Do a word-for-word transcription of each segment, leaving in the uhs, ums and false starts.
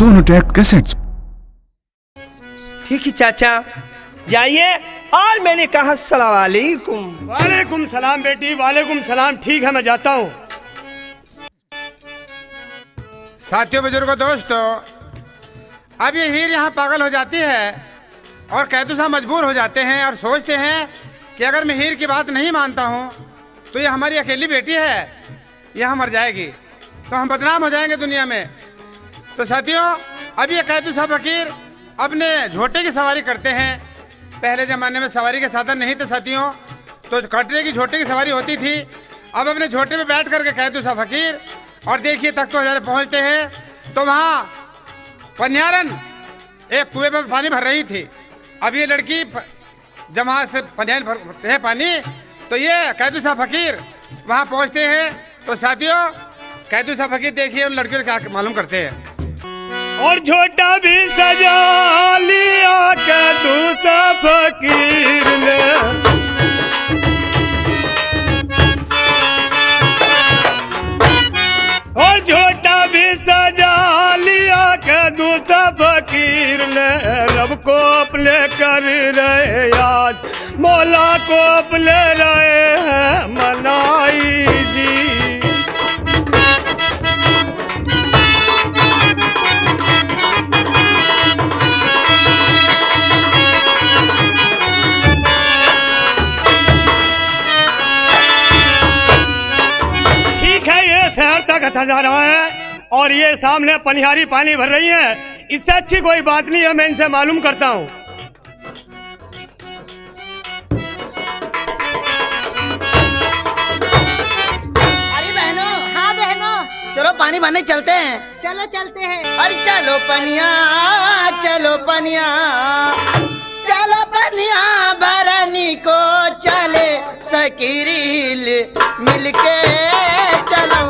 Tone Track Cassettes। ठीक है चाचा, जाइए। और मैंने कहा, "अस्सलाम वालेकुम।" वालेकुम सलाम बेटी, वालेकुम सलाम। ठीक है, मैं जाता हूँ। साथियों, बुजुर्गों, दोस्तों, अब ये हीर यहाँ पागल हो जाती है और कैदू साहब मजबूर हो जाते हैं और सोचते हैं कि अगर मैं हीर की बात नहीं मानता हूँ तो ये हमारी अकेली बेटी है, यहाँ मर जाएगी, तो हम बदनाम हो जाएंगे दुनिया में। तो साथियों, अब ये कैदू साहब फकीर अपने झोटे की सवारी करते हैं। पहले ज़माने में सवारी के साधन नहीं थे साथियों, तो कटरे की झोटे की सवारी होती थी। अब अपने झोटे पे बैठ करके कैदू साहब फकीर और देखिए, तख्तो हजारे पहुँचते हैं तो वहाँ पनियारन एक कुएं पे पानी भर रही थी। अब ये लड़की प-, जब वहाँ से पनियारन भरते हैं पानी, तो ये कैदू साहब फकीर वहाँ पहुँचते हैं। तो साथियों, कैदू साहब फकीर देखिए उन लड़कियों ने क्या मालूम करते हैं। और झोटा भी सजा लिया कैदू साहब फकीर ने। और झोटा भी सजा लिया कैदू साहब फकीर ने, रब को अपने कर रहे याद, मौला को अपने रहे हैं मनाई जी। ठीक है, ये शहर तक था जा रहा है और ये सामने पनिहारी पानी भर रही है। इससे अच्छी कोई बात नहीं है, मैं इनसे मालूम करता हूँ। अरे बहनों। हाँ बहनों। चलो पानी भरने चलते हैं। चलो चलते हैं। अरे चलो पनिया, चलो पनिया, चलो पनिया भरनी को चले सकीरील मिलके चलो।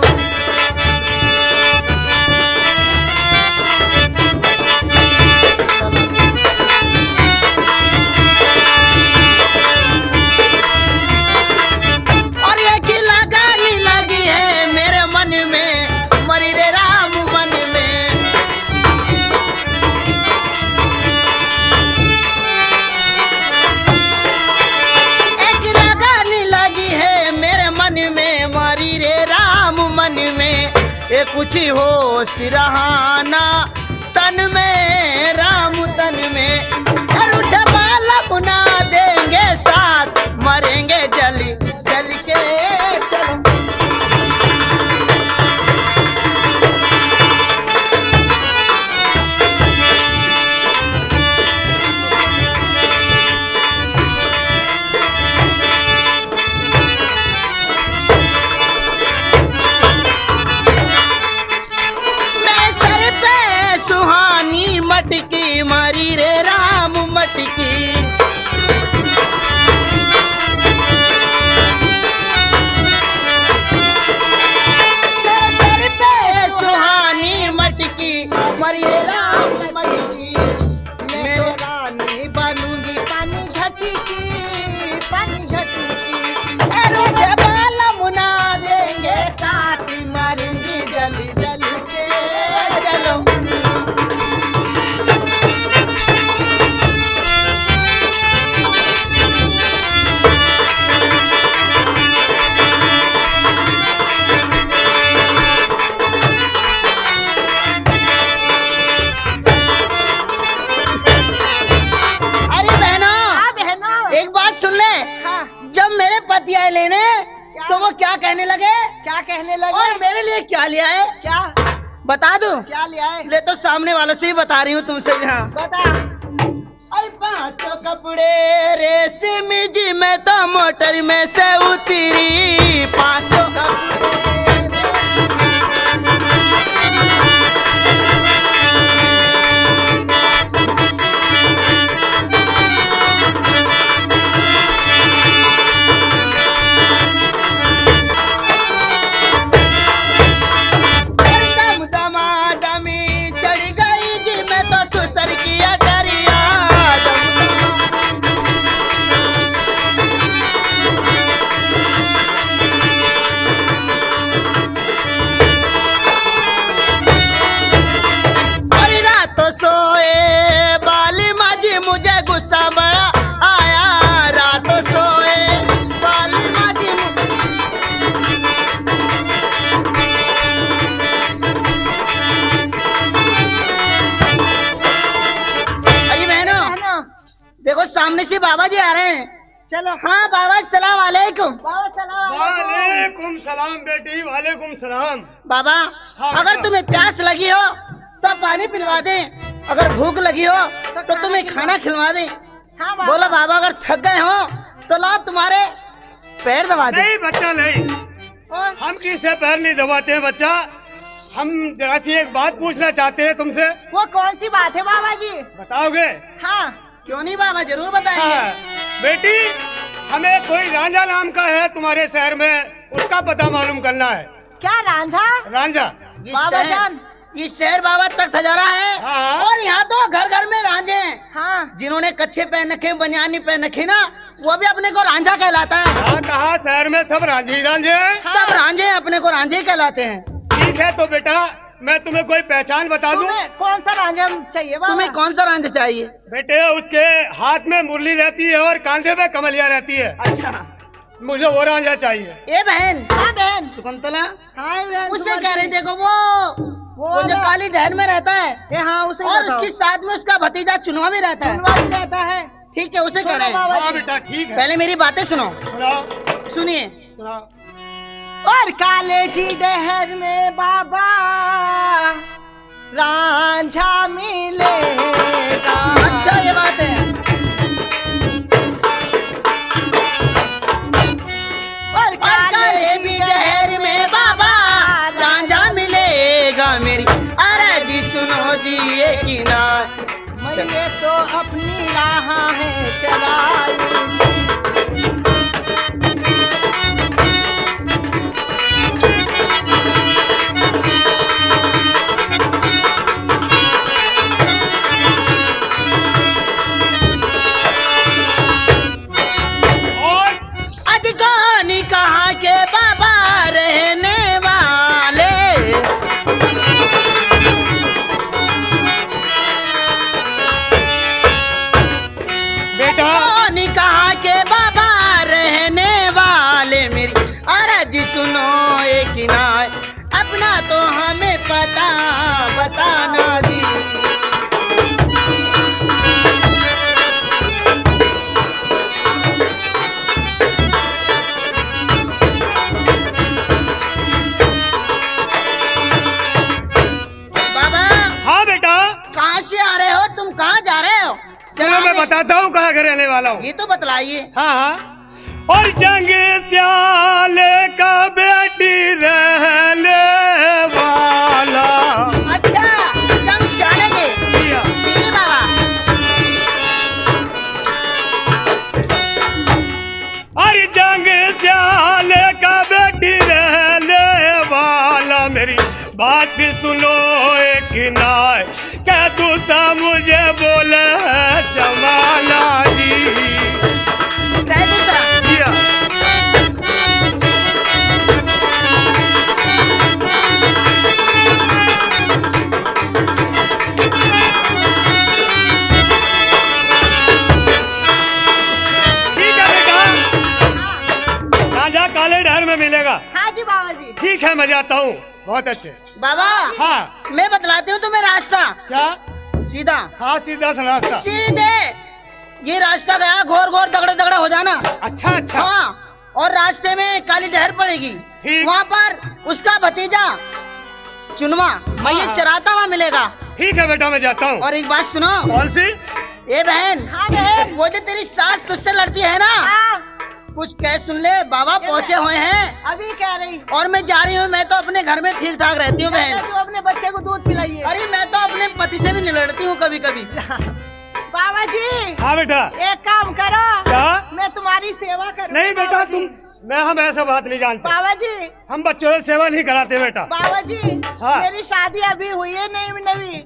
और ये की लगानी लगी है मेरे मन में, मरी रे राम मन में। एक लगानी लगी है मेरे मन में, मरी रे राम मन में। ये कुछ होश रहाना तन में, राम तन में। और उठे बालम ना देंगे साथ, मरेंगे जली जल के। चलो। मेरे सर पे सुहानी मटकी, मरी रे राम मटकी। मेरे सर पे सुहानी मटकी, मरी रे राम मटकी। मैं रानी बनूंगी पानी झटकी, पानी झटकी। अरे जबाल मुना देंगे साथ, मारूंगी जली जली के। चलो। अरे बहनों, हाँ बहनों। एक बात सुन ले। हाँ। जब मेरे पति आए लेने, क्या? तो वो क्या कहने लगे? क्या कहने लगे? और मेरे लिए क्या ले आए? क्या? बता दूं? क्या ले आए? ले तो सामने वालों से ही बता रही हूँ तुमसे भी। हाँ। बता। अरे पांचों कपड़े रेशमी जी, मैं तो मोटर में से उतरी। पांचों कपड़े दम दमा दमी चढ़ गई जी, मैं तो सुसर की अटरिया। दम दमा गुस्सा बड़ा आया, रात सोए वाली बाजी मु- अरे बहनों, बहनों। देखो, सामने से बाबा जी आ रहे हैं। चलो। हाँ बाबा, सलाम वालेकुम। बाबा, सलाम वालेकुम। वालेकुम सलाम बेटी, वालेकुम सलाम। बाबा, हाँ, अगर हाँ। तुम्हें प्यास लगी हो तो पानी पिलवा दें, अगर भूख लगी हो तो तुम्हें खाना खिलवा दें। हाँ, बाबा। बोलो बाबा, अगर थक गए हो तो लाओ, तुम्हारे पैर दबा दें। नहीं बच्चा, नहीं। और? हम किसी से पैर नहीं दबाते हैं बच्चा। हम जरा सी एक बात पूछना चाहते हैं तुमसे। वो कौन सी बात है बाबा जी? बताओगे? हाँ। क्यों नहीं बाबा, जरूर बताएंगे। हाँ, बेटी, हमें कोई रांझा नाम का है तुम्हारे शहर में, उसका पता मालूम करना है। क्या रांझा? रांझा। इस बाबा शहर, जान। इस शहर बाबा तख्त हजारा है। हाँ। और यहाँ तो घर घर में रांझे हैं। हाँ। जिन्होंने कच्छे पहन रखे, बनियान नहीं पहन रखी ना, वो भी अपने को रांझा कहलाता है। हाँ, कहा शहर में सब रांझे ही रांझे हैं। सब रांझे हैं, अपने को रांझे ही कहलाते हैं। ठीक है, तो बेटा, मैं तुम्हें कोई पहचान बता दूं? तुम्हें कौन सा रांझा चाहिए बाबा? तुम्हें कौन सा रांझा चाहिए? बेटे, उसके हाथ में मुरली रहती है और कांधे पे कमलिया रहती है। अच्छा। मुझे वो रांझा चाहिए। ए बहन। हाँ बहन। शकुंतला। हाँ बहन, उसे कह रहे, देखो वो, वो जो काली डहर में रहता है। ए हाँ, उसे और उसकी साथ में उसका भतीजा चुनवा भी रहता है। चुनवा भी रहता है। ठीक है, उसे कह रहे हैं। हाँ बेटा, ठीक है। पहले मेरी बातें सुनो। सुनाओ। सुनिए। सुनाओ। और काले जी डहर में बाबा रांझा मिलेगा। अच्छा, ये बात है। और काले जी डहर में बाबा रांझा मिलेगा। मेरी अरे जी सुनो जी, ये किनारे मैं ये तो अपनी राह है चलाई। और अज कौन कहाँ के बाबा रहने वाले। बेटा। कौन कहाँ के बाबा रहने वाले, मेरी अरज सुनो एक ना, अपना तो हमें पता बताना जी। बाबा। हाँ बेटा। कहाँ से आ रहे हो तुम, कहाँ जा रहे हो? चलो, मैं बताता हूँ कहाँ का रहने वाला हूँ। ये तो बतलाइए। हाँ, हाँ। और जंग सियाल का बेटी रहने वाला। अच्छा, जंग सियाल के। जी हाँ। ठीक है बाबा। अरे जंग सियाल का बेटी रहने वाला, मेरी बात सुनो एक ना, कह दूसरा मुझे बोले है जमाना जी। कह दूसरा। जी हाँ। ठीक है बेटा, राजा काले डहर में मिलेगा। हाँ जी बाबा जी। ठीक है, मैं जाता हूँ। बहुत अच्छे। बाबा, हाँ। मैं बतलाती हूँ तुम्हें रास्ता। क्या? सीधा। हाँ, सीधा सा रास्ता। सीधे ये रास्ता गया, घोर घोर दगड़े दगड़े हो जाना। अच्छा, अच्छा। हाँ, और रास्ते में काली डहर पड़ेगी। ठीक। वहाँ पर उसका भतीजा चुनवा, मैं ये हाँ। चराता हुआ मिलेगा। ठीक है बेटा, मैं जाता हूँ। और एक बात सुनो। कौन सी? ए बहन। हाँ बहन। वो जो तेरी सास तुझसे लड़ती है ना, हाँ। कुछ कह सुन ले, बाबा पहुँचे हुए हैं। अभी कह रही। और मैं जा रही हूँ, मैं तो अपने घर में ठीक ठाक रहती हूँ बहन। तू अपने बच्चे को दूध पिलाइए। अरे मैं तो अपने पति से भी नहीं लड़ती हूँ कभी कभी। बाबा जी। हाँ बेटा। एक काम करो। क्या? मैं तुम्हारी सेवा करूँ। नहीं बेटा, तुम, मैं, हम ऐसा बात नहीं जानते। बाबा जी। हम बच्चों से सेवा नहीं कराते बेटा। बाबा जी, हाँ। मेरी शादी अभी हुई है नई नवी।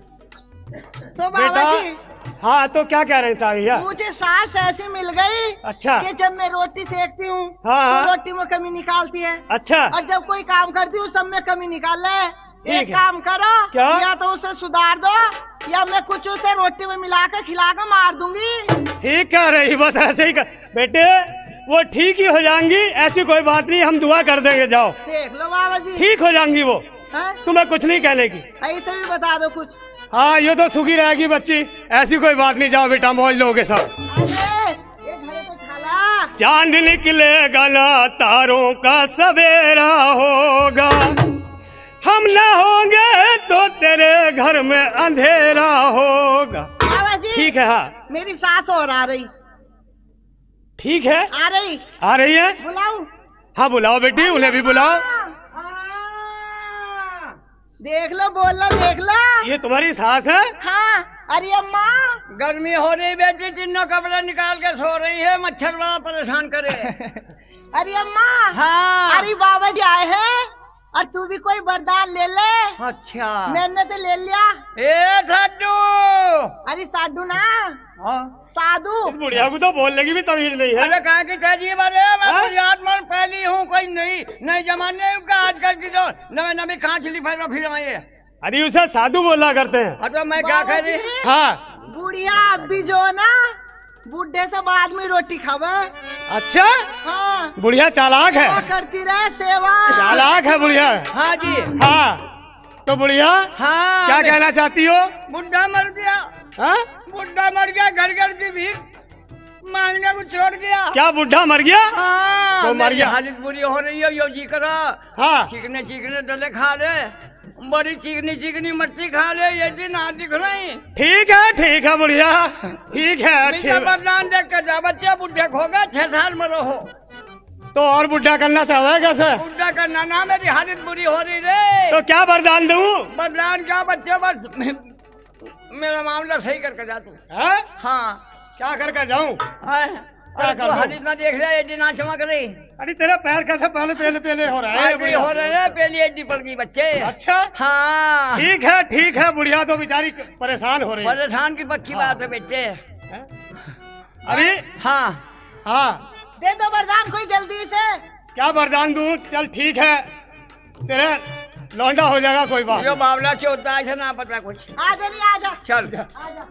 तो बाबा जी, हाँ, तो क्या कह रहे हैं साहब भैया? मुझे सास ऐसी मिल गई। अच्छा। कि जब मैं रोटी सेकती हूँ, हाँ, तो हाँ। रोटी में कमी निकालती है। अच्छा। और जब कोई काम करती हूँ, सब में कमी निकाल ले। ठीक एक है। काम करो, क्या? या तो उसे सुधार दो, या मैं कुछ उसे रोटी में मिला के खिला के मार दूंगी। ठीक कह रही, बस ऐसे ही कर। बेटे, वो ठीक ही हो जाएंगी, ऐसी कोई बात नहीं, हम दुआ कर देंगे। जाओ, देख लो बाबा जी। ठीक हो जाएंगी वो, हैं? तुम्हें कुछ नहीं कहने की। ऐसे भी बता दो कुछ। हाँ, ये तो सुखी रहेगी बच्ची, ऐसी कोई बात नहीं। जाओ बेटा, मौज लो के सब। अरे, ये घड़े को उठा ला। चांद निकलेगा ना, तारों का सवेरा होगा, हम ना होंगे तो तेरे घर में अंधेरा होगा। बाबा जी, ठीक है, हाँ। मेरी सास और आ रही। ठीक है। आ रही। आ रही है? बुलाऊं? हाँ, बुलाओ बेटी, अरे उन्हें भी बुलाओ। अम्मा। देख लो, बोल लो, देख लो। ये तुम्हारी सास है? हाँ। अरे अम्मा। गर्मी हो रही बेटी, तीनों कपड़े निकाल के सो रही है, मच्छर बड़ा परेशान करे। अरे अम्मा। हाँ। अरे बाबा जी आए हैं। और तू भी कोई वरदान ले ले। अच्छा। मैंने तो ले लिया। ए साधु। अरे साधु ना। हाँ। साधु। इस बुढ़िया को तो बोलने की भी तमीज नहीं है। अरे कहाँ की तहजीब, अरे मैं हाँ? बुढ़िया आदमी पहली हूँ, कोई नहीं, नए जमाने का, आजकल की जो नवे नवी कहाँ से लिफाफा फिर आए। अरे उसे साधु बोला करते हैं। हाँ, तो मैं क्या कह रही? बाबा जी, हाँ। बुढ़िया अभी जो ना बूढ़े से बाद में रोटी खावे। अच्छा? हाँ। बुढ़िया चालाक है। सेवा करती रहे, सेवा। चालाक है बुढ़िया। हाँ जी। हाँ। तो बुढ़िया, हाँ, क्या बे- कहना चाहती हो? बुढ़ा मर गया। हाँ? बुढ़ा मर गया, घर घर की भीख मांगने को छोड़ दिया। क्या बुढ़ा मर गया? हाँ, वो मर मेरी गया। हालत बुरी हो रही है, यो जी करा। हाँ। चिकने चिकने डले खा ले, बड़ी चिकनी चिकनी मच्छी खा ले, ये दिन आ दिख रही। ठीक है, ठीक है, बुढ़िया, ठीक है, अच्छी मीठा बरदान देख के जा, बच्चे बुढ़े खो गए, छह साल में रहो। तो और बुढ़ा करना चाहवे कैसे? बुढ़ा करना ना, मेरी हालत बुरी हो रही रे। तो क्या वरदान दूं? वरदान क्या बच्चे, बस मेरा मामला सही करके जा तू। हैं? हाँ। क्या करके जाऊं? हैं? क्या अरे कर तू दूं? हालत ना देख रहा, ये दिन ना चमक रही। अरे तेरे पैर कैसे पहले, पहले, पहले हो रहा है, अरे बुढ़िया? हो रहा है, पहली एडी पड़ गई बच्चे। अच्छा? हाँ। ठीक है, ठीक है, बुढ़िया तो बेचारी परेशान हो रही है। परेशान की पक्की हाँ। बात है बेटे। हैं? अरे हाँ। हाँ। दे दो वरदान कोई जल्दी से। क्या वरदान दूं? चल ठीक है, तेरे लौंडा हो जाएगा, कोई बात यो नहीं। बावला चौथा ऐसा ना पता कुछ। आ जा रे, आ जा। चल। आ जा।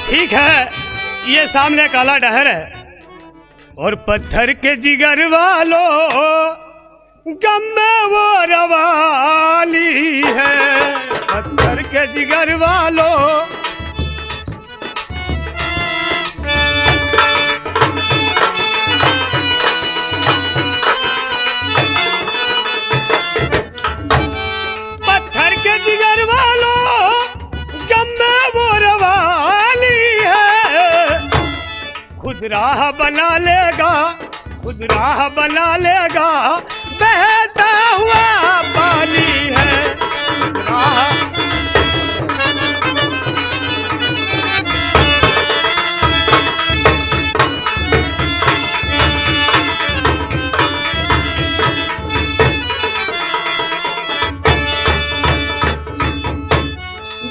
ठीक है, ये सामने काला डहर है। और पत्थर के जिगर वालों, गम में वो रवाली है, पत्थर के जिगर वालों। पत्थर के जिगर वालों, गम में वो रवाली है। खुद राह बना लेगा, खुद राह बना लेगा, बहता हुआ पानी है। खुद राह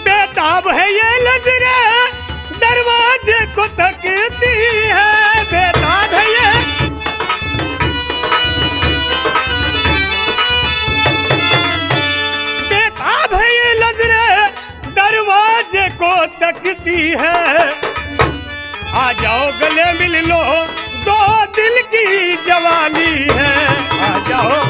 बेताब है ये नजरें दरवाजे को तकती है, बेताब है ये। बेताब है ये नजरें दरवाजे को तकती है। आ जाओ गले मिल लो, दो दिल की जवानी है, आ जाओ।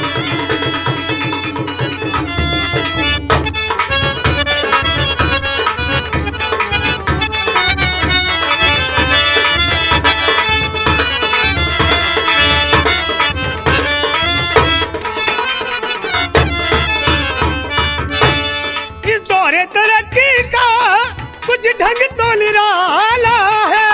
इस दौरे तरक्की का कुछ ढंग तो निराला है।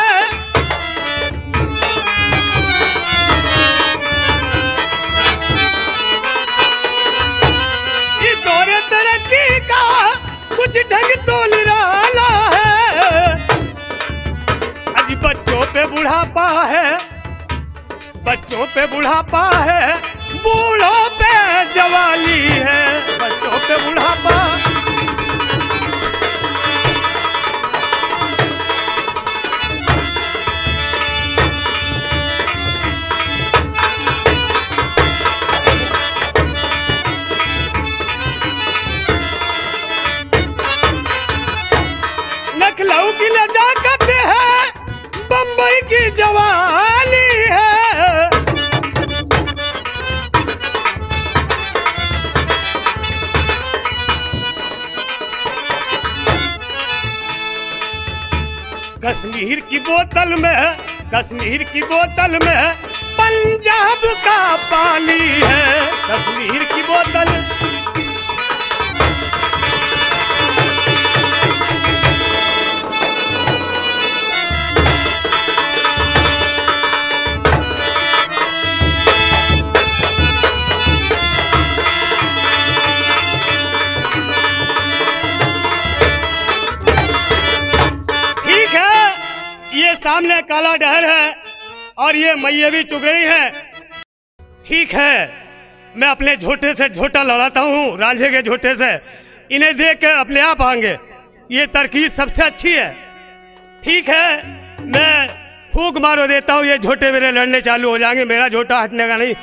इस दौरे तरक्की का कुछ ढंग तो निराला है। अजी बच्चों पे बुढ़ापा है, बच्चों पे बुढ़ापा है, बूढ़ों पे जवानी है, बच्चों पे बुढ़ापा। नजाकत है, बम्बई की जवानी है। कश्मीर की बोतल में, कश्मीर की बोतल में पंजाब का पानी है। कश्मीर की बोतल। ठीक है, ये सामने काला डहर है और ये मैया भी चुग रही है। ठीक है, मैं अपने झोटे से झोटा लड़ाता हूँ, रांझे के झोटे से। इन्हें देख के अपने आप आएंगे। ये तरकीब सबसे अच्छी है। ठीक है, मैं फूंक मारो देता हूँ, ये झोटे मेरे लड़ने चालू हो जाएंगे, मेरा झोटा हटने का नहीं।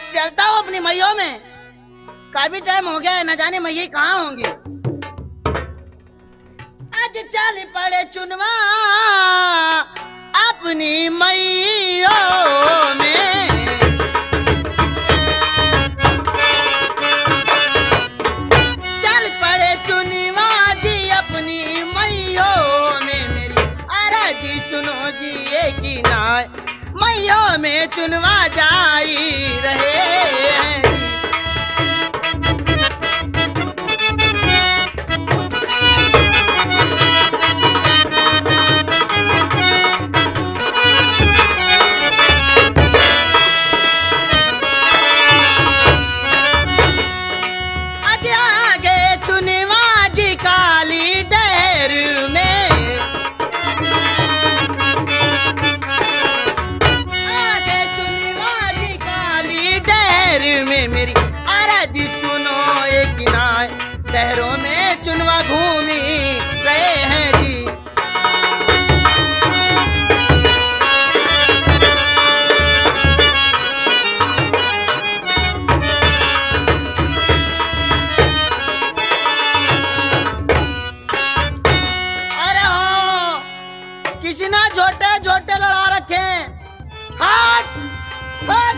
चलता हूँ अपनी मैयों में, काफी टाइम हो गया है, न जाने मैये कहाँ होंगी। आज चल पड़े चुनवा अपनी मैयों में, चल पड़े चुनवा जी अपनी मैयों में। मेरी अरज सुनो जी, ये की ना मैयों में चुनवा जाई रहे हैं। आज आगे चुनवा जी काली डहर में। आगे चुनवा जी काली डहर में मेरी अरज सुनो एक ना। डहरों में चुनवा घूमी रहे हैं जी। अरे हो, किसी ने झोटे झोटे लड़ा रखे हैं। हट! हट!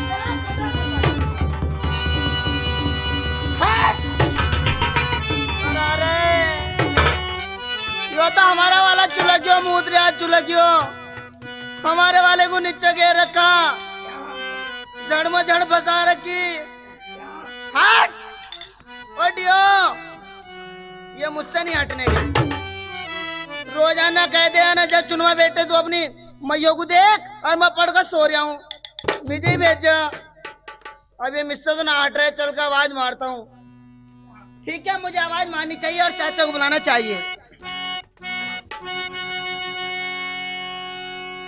हट! अरे, अरे, यो तो हमारा वाला चुलगियो, मूत रहा चुलगियो। हमारे वाले को नीचे गिर रखा, जड़ में जड़ फंसा रखी। हट! ओ डियो, ये मुझसे नहीं हटने के। रोजाना कह दे ना, जब चुनवा बेटे तू अपनी मैयों को देख और मैं पढ़ कर सो रहा हूँ, मुझे ही भेजा। अब ये मुझसे तो ना हट रहे, चल के आवाज मारता हूँ। ठीक है, मुझे आवाज मारनी चाहिए और चाचा को बुलाना चाहिए।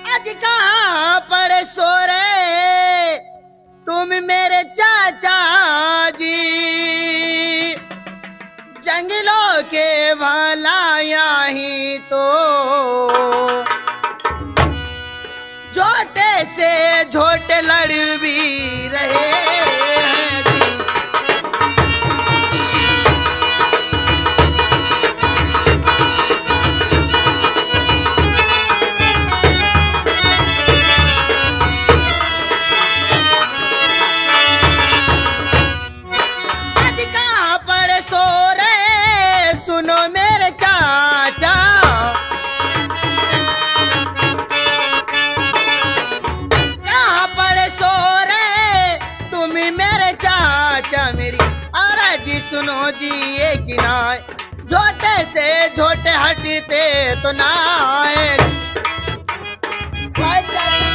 आज कहाँ पड़े सो रहे तुम मेरे चाचा जी, जंगलों के भला यहीं तो झोटे से झोटे लड़ भी रहे हैं जी। आज कहाँ पड़े सो रहे, सुनो मेरे चाचा। कहाँ पड़े सो रहे तुम मेरे चाचा, मेरी अरज सुनो जी एक ना। झोटे से झोटे हटते तो ना आए। भाई चाचा।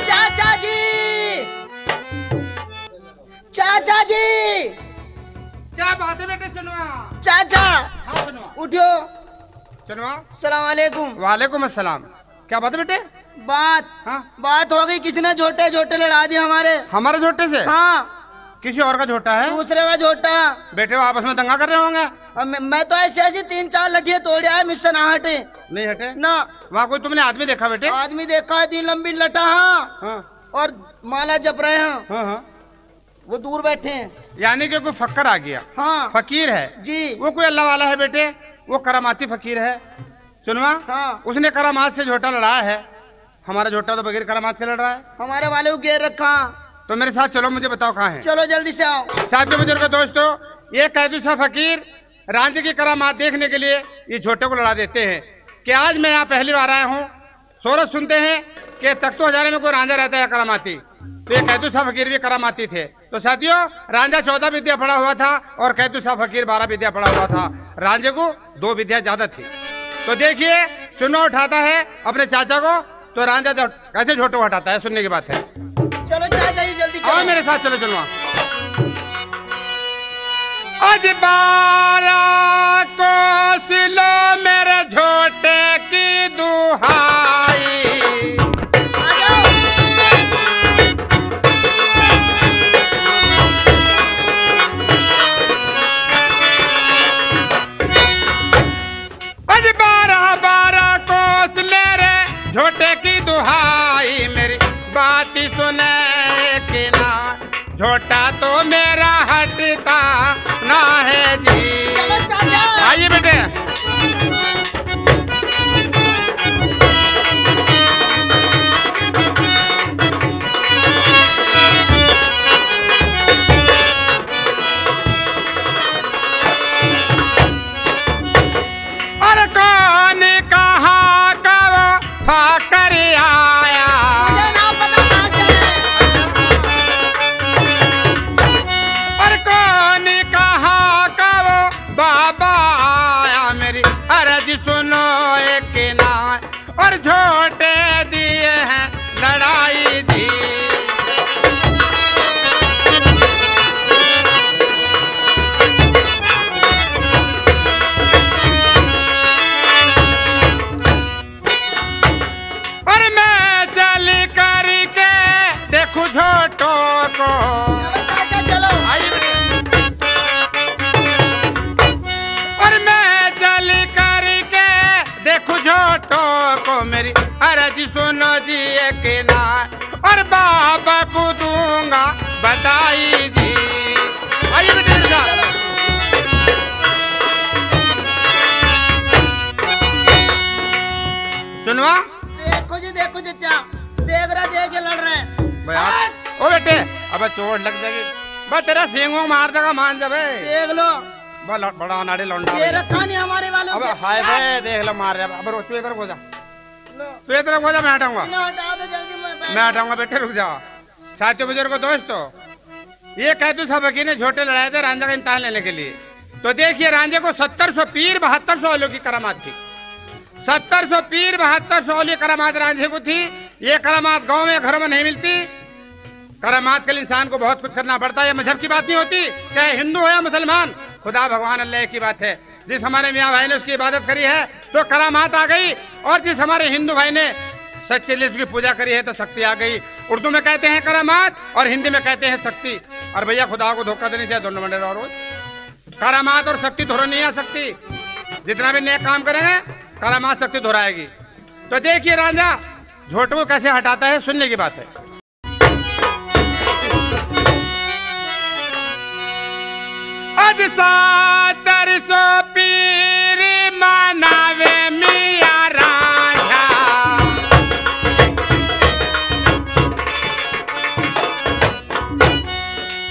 चाचा जी, चाचा जी। क्या बात है बेटे चुनवा? चाचा, हाँ चुनवा। उठो। चलो। सलाम वालेकुम। वालेकुम अस्सलाम। क्या बात है बेटे? बात हाँ? बात हो गई, किसी ने झोटे झोटे लड़ा दिए हमारे। हमारे झोटे से? हाँ। किसी और का झोटा है? दूसरे का झोटा। बेटे, वो आपस में दंगा कर रहे होंगे। अब मैं, मैं तो ऐसे ऐसे तीन चार लठिए तोड़ आया, मुझसे ना हटे। नहीं हटे? ना। वहाँ कोई तुमने आदमी देखा बेटे? आदमी देखा है, तीन लंबी लटा, हाँ। हाँ। और माला जप रहे हैं। हाँ, हाँ। वो दूर बैठे हैं। यानी कि कोई फक्कर आ गया। हाँ। फकीर है। जी। वो कोई अल्लाह वाला है बेटे, वो करामाती फकीर है। सुनवा। हाँ। उसने करामात से झोटा लड़ाया है। हमारा झोटा तो बगैर करामात के लड़ रहा है। हमारे वाले को घेर रखा। तो मेरे साथ चलो, मुझे बताओ कहाँ है। चलो जल्दी से आओ। साथियों, बुजुर्ग दोस्तों, ये कैदू सा फकीर रांझे की करामात देखने के लिए ये झोटे को लड़ा देते हैं कि आज मैं यहाँ पहली बार आया हूँ। सोरठ सुनते हैं कि तख्तो हजारे में कोई रांझा रहता है करामाती, तो ये कैदू सा फकीर भी करामाती थे। तो साथियों, रांझा चौदह विद्या पढ़ा हुआ था और कैदू सा फकीर बारह विद्या पढ़ा हुआ था। रांझे को दो विद्या ज्यादा थी। तो देखिए, चुनाव उठाता है अपने चाचा को, तो रांझा तो कैसे झोटो हटाता है, सुनने की बात है। चलो चाचा जी, जल्दी आओ चलो। मेरे साथ चलो, चलो। आज बारह कोस लो मेरे झोटे की दुहाई। आज बारह बारह कोस मेरे झोटे की दुहाई, मेरी बात सुने कि ना। झोटा तो मेरा हटता ना है जी। चलो चाचा। आइए बेटे। और कौन कहाँ का वो फाकर आया। मुझे ना पता कहाँ से। और कौन कहाँ का वो बाबा आया, मेरी अर्ज सुनो एक ना। और झोटे दिए हैं लड़ाई जी। और मैं चल करके देखूं झोटों को। चलो चाचा, चलो। आई बेटे। और मैं चल करके देखूं झोटों को, मेरी अर्ज सुनो जी एक ना। और बाबा को दूंगा बताई जी। आइए बेटे, इधर। सुनवा। देखो जी, देखो चाचा, देख रहा, देख के लड़ रहे हैं। भाई यार, ओ बेटे, अबे चोट लग जाएगी। बस तेरा सींगों मार देगा, मान जा बे। देख लो। बड़ा, बड़ा नाड़ी लौंडा ये भाई। रखा नहीं हमारे वालों अबे के। हाय बे, देख लो, मार रहा। अब तू इधर हो जा। लो। तू इधर हो जा, मैं हटाऊंगा। ना, हटा दो जल्दी, मैं बैठ मैं हटाऊंगा बेटे, रुक जा। साथियों, बुजुर्गों, दोस्तों, ये कैदू सा फकीर ने झोटे लड़ाए थे रांझा का इम्तिहान लेने के लिए। तो देखिए, रांझे को सत्तर सौ पीर, बहत्तर सौ औलियों की करामात थी। सत्तर सौ पीर, बहत्तर सौ औलियों की करामात रांझे को थी। ये करामात गांव में, घरों में नहीं मिलती। करामात के लिए इंसान को बहुत कुछ करना पड़ता है। ये मजहब की बात नहीं होती, चाहे हिंदू हो या मुसलमान, खुदा भगवान अल्लाह एक ही बात है। जिस हमारे मियाँ भाई ने उसकी इबादत करी है तो करामात आ गई, और जिस हमारे हिंदू भाई ने सच्चे दिल से उसकी पूजा करी है तो शक्ति आ गई। उर्दू में कहते हैं करामात और हिंदी में कहते हैं शक्ति। और भैया, खुदा को धोखा देने से दोनों बने रहो रोज। करामात और शक्ति दोनों नहीं आ सकती। जितना भी नेक काम करेंगे, करामात शक्ति दोहराएगी। तो देखिए रांझा झोटू को कैसे हटाता है, सुनने की बात है। अज सातर सो पीर मानावे मिया रांझा।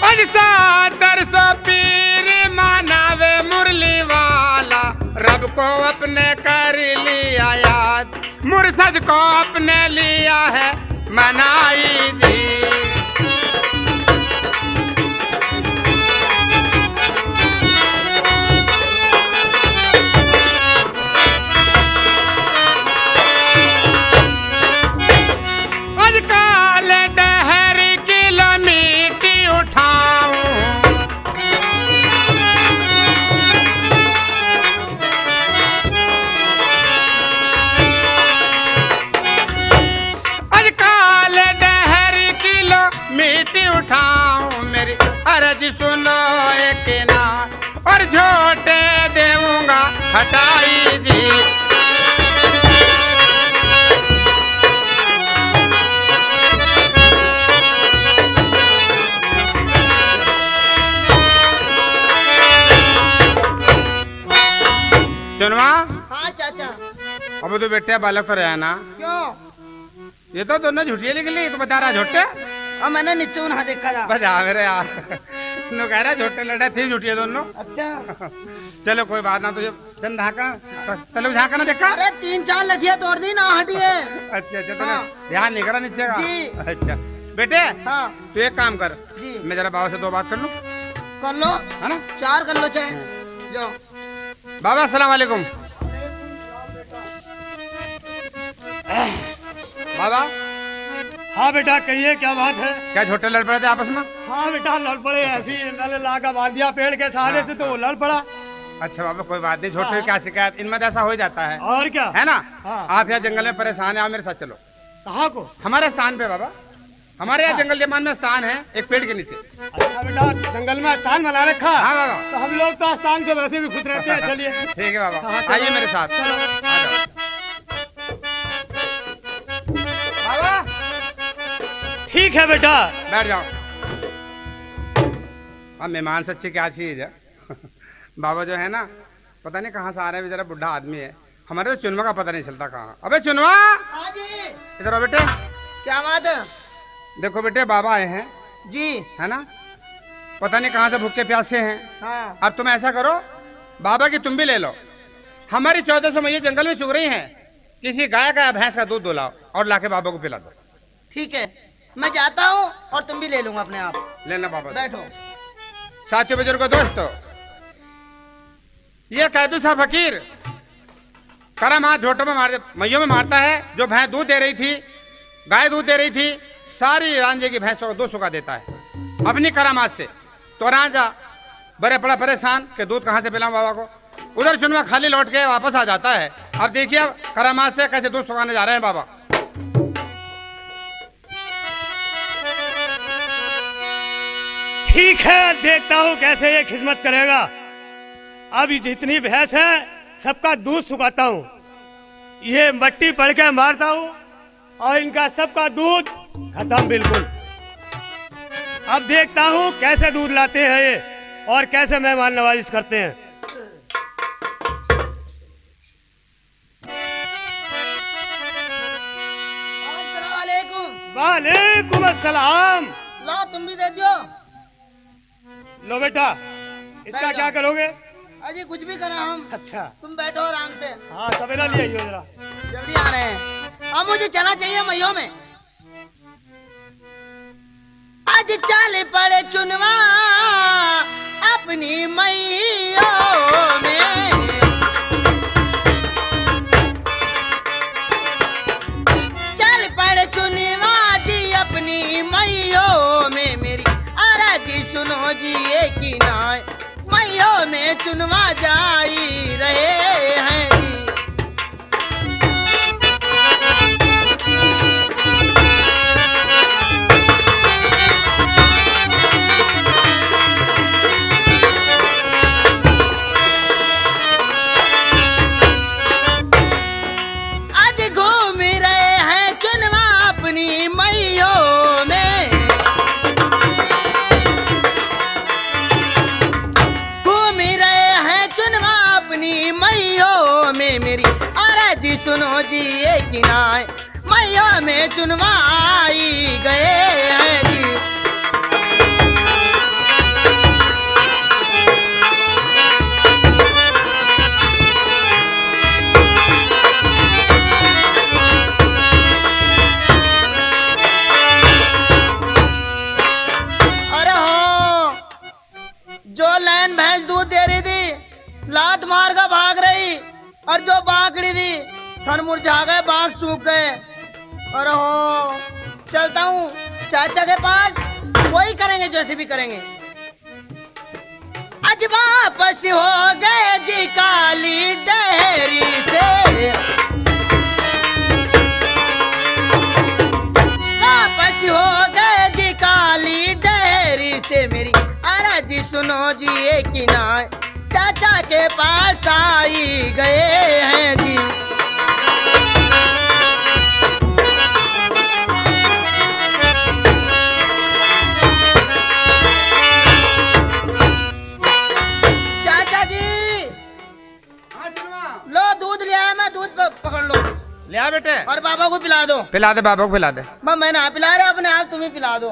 अज सातर सो पीर मानावे मुरली वाला, रब को अपने कर लिया याद। मुर्शद को अपने लिया है मनाई जी। आजकल डहर किलोमीटर उठाऊं। खटाई दी। चुनवा। हाँ चाचा। अब तो बेटे बालक तो रहा ना। क्यों? ये तो दोनों झुटिया निकली, तो बता रहा झोटे। अब मैंने नीचे उन्हा देखा था। बजा मेरे यार। नो कह रहा झोटे लड़े थे झुटिया दोनों। अच्छा। चलो कोई बात ना, तो ये चंद झाका, चलो झाका ना देखा। अरे तीन चार लठिया तोड़ दी ना हटिए। अच्छा, अच्छा, तूने हाँ। ध्यान नहीं करा नीचे का। जी। अच्छा। बेटे, हाँ। तू एक काम कर। जी। मैं जरा बाबा से दो बात कर लूँ। कर लो। है ना? चार कर लो चाहे। हाँ। जाओ। बाबा, अस्सलाम वालेकुम। बाबा। हाँ बेटा, कहिए, क्या बात है? क्या झोटे लड़ पड़े थे आपस में? हाँ बेटा, लड़ पड़े ऐसे ही, मैंने लाका बांध दिया पेड़ के सहारे हाँ, से, तो हाँ। वो लड़ पड़ा। अच्छा बाबा, कोई बात नहीं, झोटे हाँ। क्या शिकायत, इनमें तो ऐसा हो ही जाता है। और क्या? है ना? हाँ। आप यहाँ जंगल में परेशान हैं, आप मेरे साथ चलो। कहाँ को? हमारे स्थान पे बाबा। हमारे यहाँ अच्छा। जंगल जमान में स्थान है, एक पेड़ के नीचे। अच्छा बेटा, जंगल में स्थान बना रखा। हाँ बाबा। तो हम लोग तो स्थान से वैसे भी खुश रहते हैं, चलिए। ठीक है बाबा, हाँ, चलो। आइए मेरे साथ। चलो। आ जाओ। बाबा। ठीक है बेटा। बैठ जाओ। अब मेहमान से अच्छी क्या चीज है? बाबा जो है ना, पता नहीं कहाँ से आ रहे हैं, बेचारा बूढ़ा आदमी है। हमारे तो चुनवा का पता नहीं चलता कहाँ। अबे चुनवा, हाँ जी। इधर आओ बेटे। क्या बात है? देखो बेटे, बाबा आए हैं। जी। है ना? पता नहीं कहाँ से भूखे प्यासे हैं। हाँ। अब तुम ऐसा करो, बाबा की तुम भी ले लो। हमारी चौदह सौ मैया जंगल में चुग रही हैं, किसी गाय का या भैंस का दूध दुलाओ और लाके बाबा को पिला दो। ठीक है, मैं जाता हूँ और तुम भी ले लूंगा अपने आप। लेना बाबा से। बैठो। साथियों, बुजुर्गों, दोस्तों, ये कैदू सा फकीर करामात झोटों में मार, मैयों में मारता है। जो भैंस दूध दे रही थी, गाय दूध दे रही थी, सारी रांझे की भैंसों को दूध सुखा देता है अपनी करामात से। तो रांझा बड़े पड़ा परेशान कि दूध कहाँ से पिलाऊं बाबा को। उधर चुनवा खाली लौट के वापस आ जाता है। अब देखिए, अब करामात से कैसे दूध सुखाने जा रहे हैं बाबा। ठीक है, देखता हूँ कैसे ये खिदमत करेगा। अब ये जितनी भैंस है, सबका दूध सुखाता हूँ। ये मट्टी पड़ के मारता हूँ और इनका सबका दूध खत्म बिल्कुल। अब देखता हूँ कैसे दूध लाते हैं ये और कैसे मेहमान नवाजिश करते हैं। अस्सलाम वालेकुम। वालेकुम अस्सलाम। लो, तुम भी दे दो। लो बेटा, इसका बैठ क्या जाओ। करोगे? अजी, कुछ भी करा हम। अच्छा। तुम बैठो आराम से। हाँ, सवेरा ले आइयो जरा। जल्दी आ रहे हैं। अब मुझे चना चाहिए मैयों में। आज चल पड़े चुनवा अपनी मैयों में। चल पड़े चुनवा जी अपनी मैयों में। मेरी अरज सुनो जी एक ना, मैयों में चुनवा जाई रहे हैं जी। आज घूम रहे हैं चुनवा अपनी मैयों में। घूम रहे हैं चुनवा अपनी मैयों में। मेरी अरज सुनो जी एक ना, मैयों में चुनवा आई गए हैं जी। अरे हो, जो लाइन भैंस दूध दे रही थी, लात मार का भाग रही, और जो बांकड़ी थी, थन मुरझा गए, बांक सूख गए। और हो, चलता हूँ चाचा के पास, वही करेंगे, जैसे भी करेंगे। आज वापस हो गए जी काली डेरी से, वापस हो गए जी काली डेरी से। मेरी अरज सुनो जी एक ना, चाचा के पास आई लो, दूध ले आया मैं, दूध प-, पकड़ लो। ले आ बेटे। और बाबा को पिला दो। पिला दे, बाबा को पिला दे। मैं, मैं ना पिला रहा, अपने आप तुम ही पिला दो।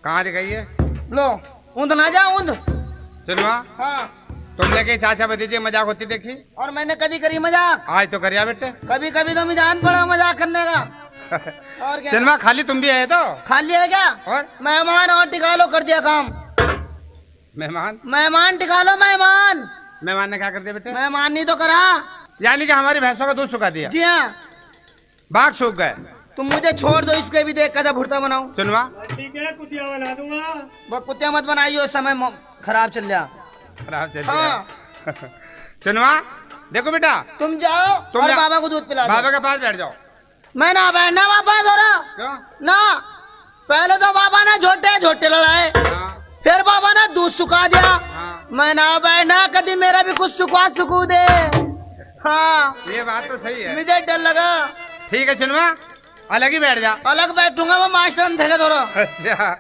कहाँ दिखाइए? लो, ऊंध ना जा, ऊंध। सुनवा। हाँ। तुमने कहीं चाचा भतीजे मजाक होती देखी? और मैंने कभी करी मजाक? आज तो करिया बेटे। कभी कभी तो मैं जान पड़ा मजाक करने का। और क्या? सिनेमा खाली तुम भी आए तो? खाली है क्या? और? मेहमान और टिका लो, कर दिया काम। मेहमान? मेहमान टिका लो, मेहमान। मेहमान ने क्या कर दिया बेटे? मेहमान नहीं तो करा। यानी कि हमारी भैंसों का दूध सुखा दिया? जी हाँ। बाघ सूख गए। तुम मुझे छोड़ दो, इसके भी देख कैसा भुट्टा बनाऊं। सुनवा। ठीक है, कुतिया बना दूंगा। वो कुतिया मत बनाइयो, समय म-, खराब चल रहा। खराब चल रहा। हाँ। सुनवा, देखो बेटा, तुम जाओ तुम और जा-, बाबा को दूध पिला दो। बाबा के पास बैठ जाओ। मैं ना बैठना बाबा जोरा। क्यों? ना, पहले तो बाबा ने झोटे झोटे लड़ाए, हाँ। फिर बाबा ने दूध सुखा दिया। हाँ। मैं ना बैठना, कभी मेरा भी कुछ सुखवा सुखू दे। हाँ। ये बात तो सही है। मुझे डर लगा। ठीक है चुनवा, अलग ही बैठ जा। अलग बैठूंगा मैं मास्टर अंधे के धोरो। अच्छा,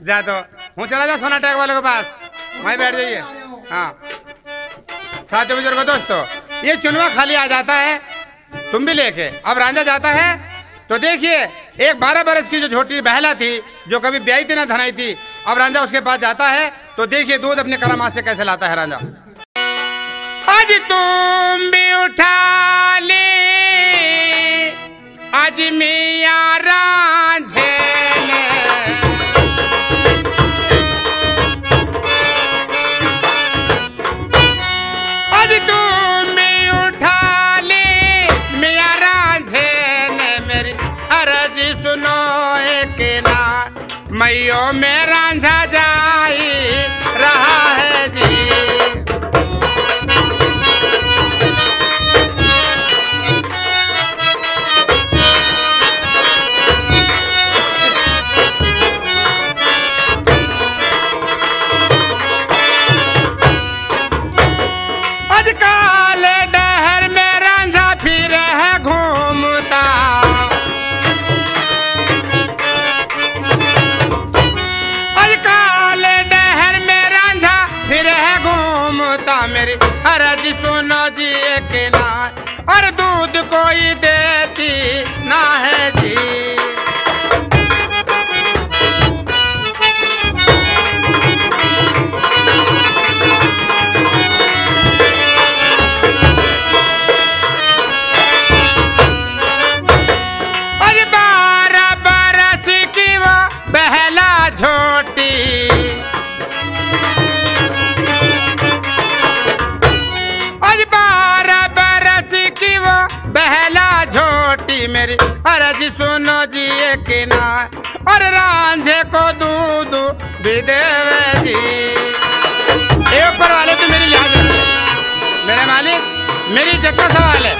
जा तो। हूँ चला जा सोना टैग वालों के पास, वहीं बैठ जाइए। हाँ, साथियों, बुजुर्गों, दोस्तों, ये चुनवा खाली आ जाता है, तुम भी लेके। अब रांझा जाता है तो देखिए, एक बारह बरस की जो छोटी बहला थी, जो कभी ब्याही थी ना धनाई थी, अब रांझा उसके पास जाता है तो देखिए दूध अपने करामात से कैसे लाता है रांझा। आज तुम भी उठा ले, आज मियाँ रांझे ने। आज तुम भी उठा ले, मियाँ रांझे ने मेरी अर्ज सुनो एक ना। मैयो में रांझा जाई रहा है जी। आजकल डहर में रांझा फिर है घूमता। आजकल डहर में रांझा फिर है घूमता। मेरी अर्ज सुनो जी एक ना, और दूध कोई देती ना है जी। अरे बारह बरस की वो बहला झोटी, आज बारह बरस की वो बहला झोटी मेरी, अरे जी सुनो जी एक ना, अरे रांझे को दूध भी देवे जी। ए ऊपर वाले तो मेरी लाज रखे, मेरे मालिक, मेरी इज्जत का सवाल है।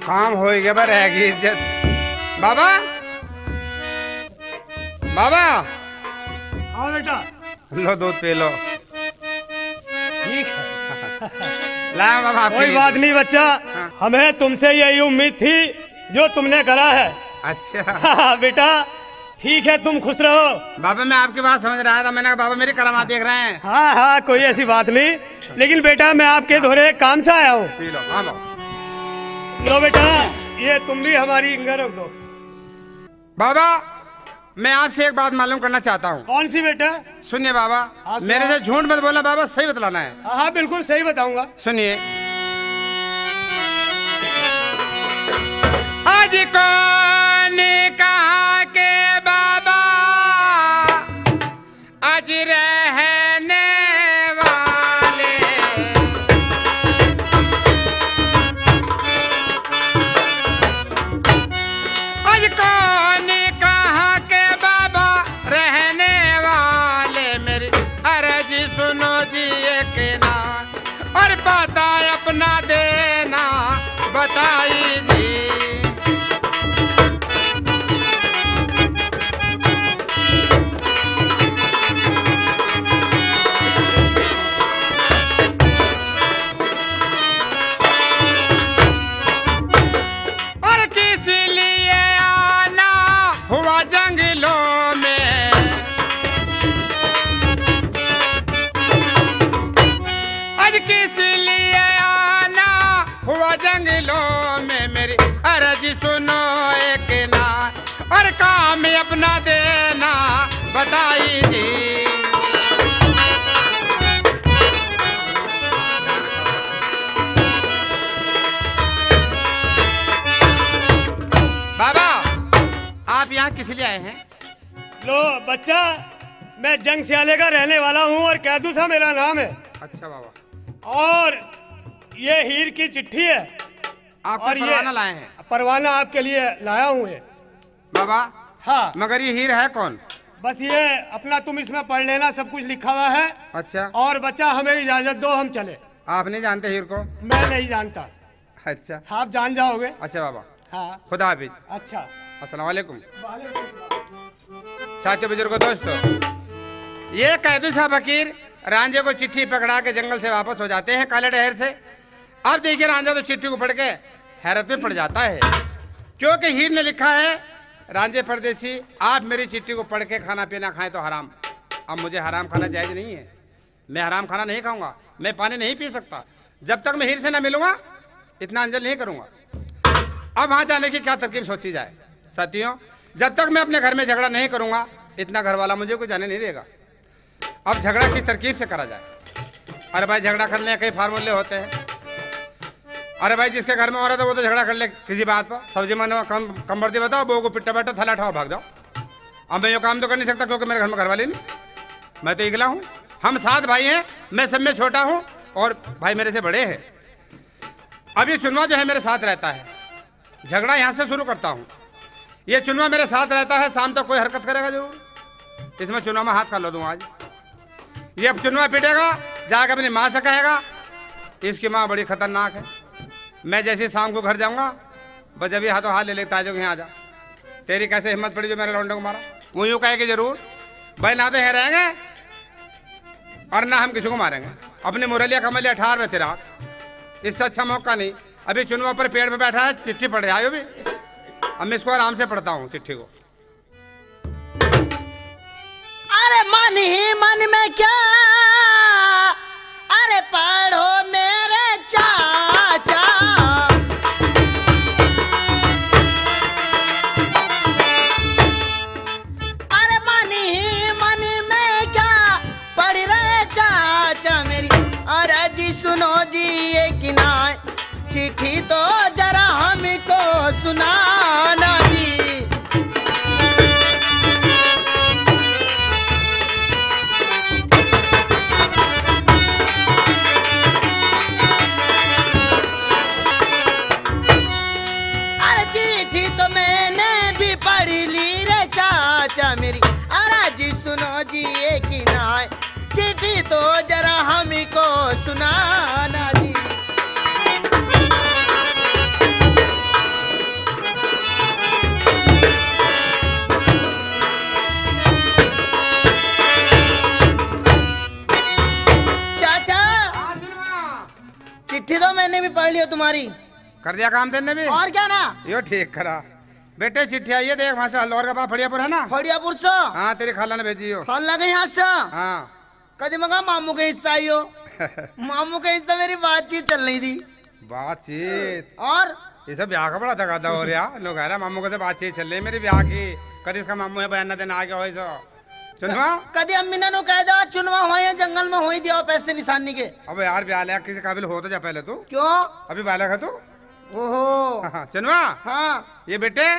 काम हो गया, पर रहेगी इज्जत। बाबा, बाबा। हाँ बेटा। लो, दूध पी लो। ठीक है। ला बाबा, आप कोई पी लो। बात नहीं बच्चा, हाँ। हमें तुमसे यही उम्मीद थी जो तुमने करा है। अच्छा। हाँ, बेटा, ठीक है, तुम खुश रहो। बाबा, मैं आपकी बात समझ रहा था, मैंने कहा, "बाबा मेरी करामात देख रहे हैं।" हाँ, हाँ, कोई ऐसी बात नहीं, लेकिन बेटा, मैं आपके धोरे एक काम से आया हूँ। पी लो, हाँ बाबा। लो बेटा, ये तुम भी हमारी इंगा रख दो। बाबा, मैं आपसे एक बात मालूम करना चाहता हूँ। कौन सी बेटा? सुनिए बाबा, हाँ, सुनाओ। मेरे से झूठ मत बोलना बाबा, सही बतलाना है। हाँ, हाँ, बिल्कुल सही बताऊंगा। सुनिए। आज कौन कहा के बाबा आज रहने वाले, आज कौन कहाँ के बाबा रहने वाले, मेरी अर्जी सुनो जी एक ना, और पता अपना देना बताई जी। और किस लिए जंगलों में। आज किस लिए आना हुआ जंगलों में, मेरी अर्ज सुनो एक ना, और काम अपना देना बताई जी। बाबा, आप यहाँ किस लिए आए हैं? लो बच्चा, मैं जंग सियाले का रहने वाला हूँ और कैदू सा मेरा नाम है। अच्छा बाबा। और ये हीर की चिट्ठी है। आप और ये परवाना लाए हैं? परवाना आपके लिए लाया हूँ ये। बाबा। हाँ। मगर ये हीर है कौन? बस ये अपना तुम इसमें पढ़ लेना, सब कुछ लिखा हुआ है। अच्छा। और बच्चा, हमें इजाजत दो, हम चले। आप नहीं जानते हीर को? मैं नहीं जानता। अच्छा। आप जान जाओगे। अच्छा बाबा। हाँ। खुदा हाफिज। अच्छा। अस्सलाम वालेकुम। वालेकुम सलाम। साथियों, बुजुर्गों, दोस्तों, ये कैदू सा फकीर रांझे को चिट्ठी पकड़ा के जंगल से वापस हो जाते हैं काले डहर से। अब देखिए, रांझा तो चिट्ठी को पढ़ के हैरत में पड़ जाता है, क्योंकि हीर ने लिखा है, "रांझे परदेसी, आप मेरी चिट्ठी को पढ़ के खाना पीना खाएं तो हराम। अब मुझे हराम खाना जायज नहीं है, मैं हराम खाना नहीं खाऊंगा, मैं पानी नहीं पी सकता। जब तक मैं हीर से ना मिलूंगा, इतना अंजल नहीं करूंगा।" अब वहां जाने की क्या तरकीब सोची जाए? साथियों, जब तक मैं अपने घर में झगड़ा नहीं करूंगा, इतना घर वाला मुझे कोई जाने नहीं देगा। अब झगड़ा किस तरकीब से करा जाए? अरे भाई, झगड़ा करने के कई फार्मूले होते हैं। अरे भाई, जिसके घर में औरत है, वो तो झगड़ा कर ले किसी बात पर। सब्जी में कम, कम बढ़ती बताओ, बहू को पिट्टा बैठो, थैला उठाओ, भाग जाओ। अब मैं ये काम तो कर नहीं सकता, क्योंकि मेरे घर में घरवाली नहीं, मैं तो इकला हूँ। हम सात भाई हैं, मैं सब में छोटा हूँ और भाई मेरे से बड़े हैं। अब ये चुनवा जो है, मेरे साथ रहता है। झगड़ा यहाँ से शुरू करता हूँ। ये चुनवा मेरे साथ रहता है, शाम तक कोई हरकत करेगा जरूर। इसमें चुनवा में हाथ खा लो दूँ आज। ये अब चुनवा पिटेगा, जाके अपनी माँ से कहेगा, "इसकी माँ बड़ी खतरनाक है, मैं जैसे शाम को घर जाऊंगा, बस जब ये हाथों हाथ ले लेता आ जाओ, यहाँ आ जा। तेरी कैसे हिम्मत पड़ी जो मेरे लौंडे को मारा?" वो यूँ कहेगी जरूर, भाई ना तो यहाँ रहेंगे और ना हम किसी को मारेंगे। अपनी मुरलिया कमलिया ठार में तेरा, इससे अच्छा मौका नहीं। अभी चुनवा पर पेड़ पे बैठा है, चिट्ठी पढ़ आयो भी। अब मैं इसको आराम से पढ़ता हूँ चिट्ठी को। अरे मन ही मन में क्या, अरे पढ़ो मेरे चाचा। अरे मन ही मन में क्या पढ़ रहे चाचा मेरी, अरे जी सुनो जी ये किनाए चिट्ठी तो जरा हमको सुनाना जी। अरे चिट्ठी तो मैंने भी पढ़ ली रे चाचा मेरी, अरे जी सुनो जी ये किनाए चिट्ठी तो जरा हमको सुनाना जी। चाचा, चिट्ठी तो मैंने भी पढ़ लिया तुम्हारी। कर दिया काम तेने भी? और क्या ना? यो ठीक करा। बेटे, चिट्ठी आई है, देख, वहां से हल्दौर का बाप फड़ियापुर है ना? फड़ियापुर से? हाँ, तेरी खाला ने भेजी हो। खाला के यहाँ से? हाँ। कदी मगा मामू के हिस्सा आई हो। मामू के हिस्सा मेरी बातचीत चल रही थी। बातचीत? और? ये सब ब्याह का बड़ा तकादा हो रहा। लोग कह रहे, "मामू के से बातचीत चल रही मेरी ब्याह की, कदी इसका मामू है बयाना देना आ गया हो इस।" चुनवा? कदी अम्मी ने नु कह दो, "चुनवा हुआ है जंगल में, हुई दिया पैसे निशानी के।" अबे यार, ब्याह लायक किसी काबिल हो तो जा पहले तू। क्यों? अभी बालक है तू। ओहो। हाँ, चुनवा? हाँ। ये बेटे,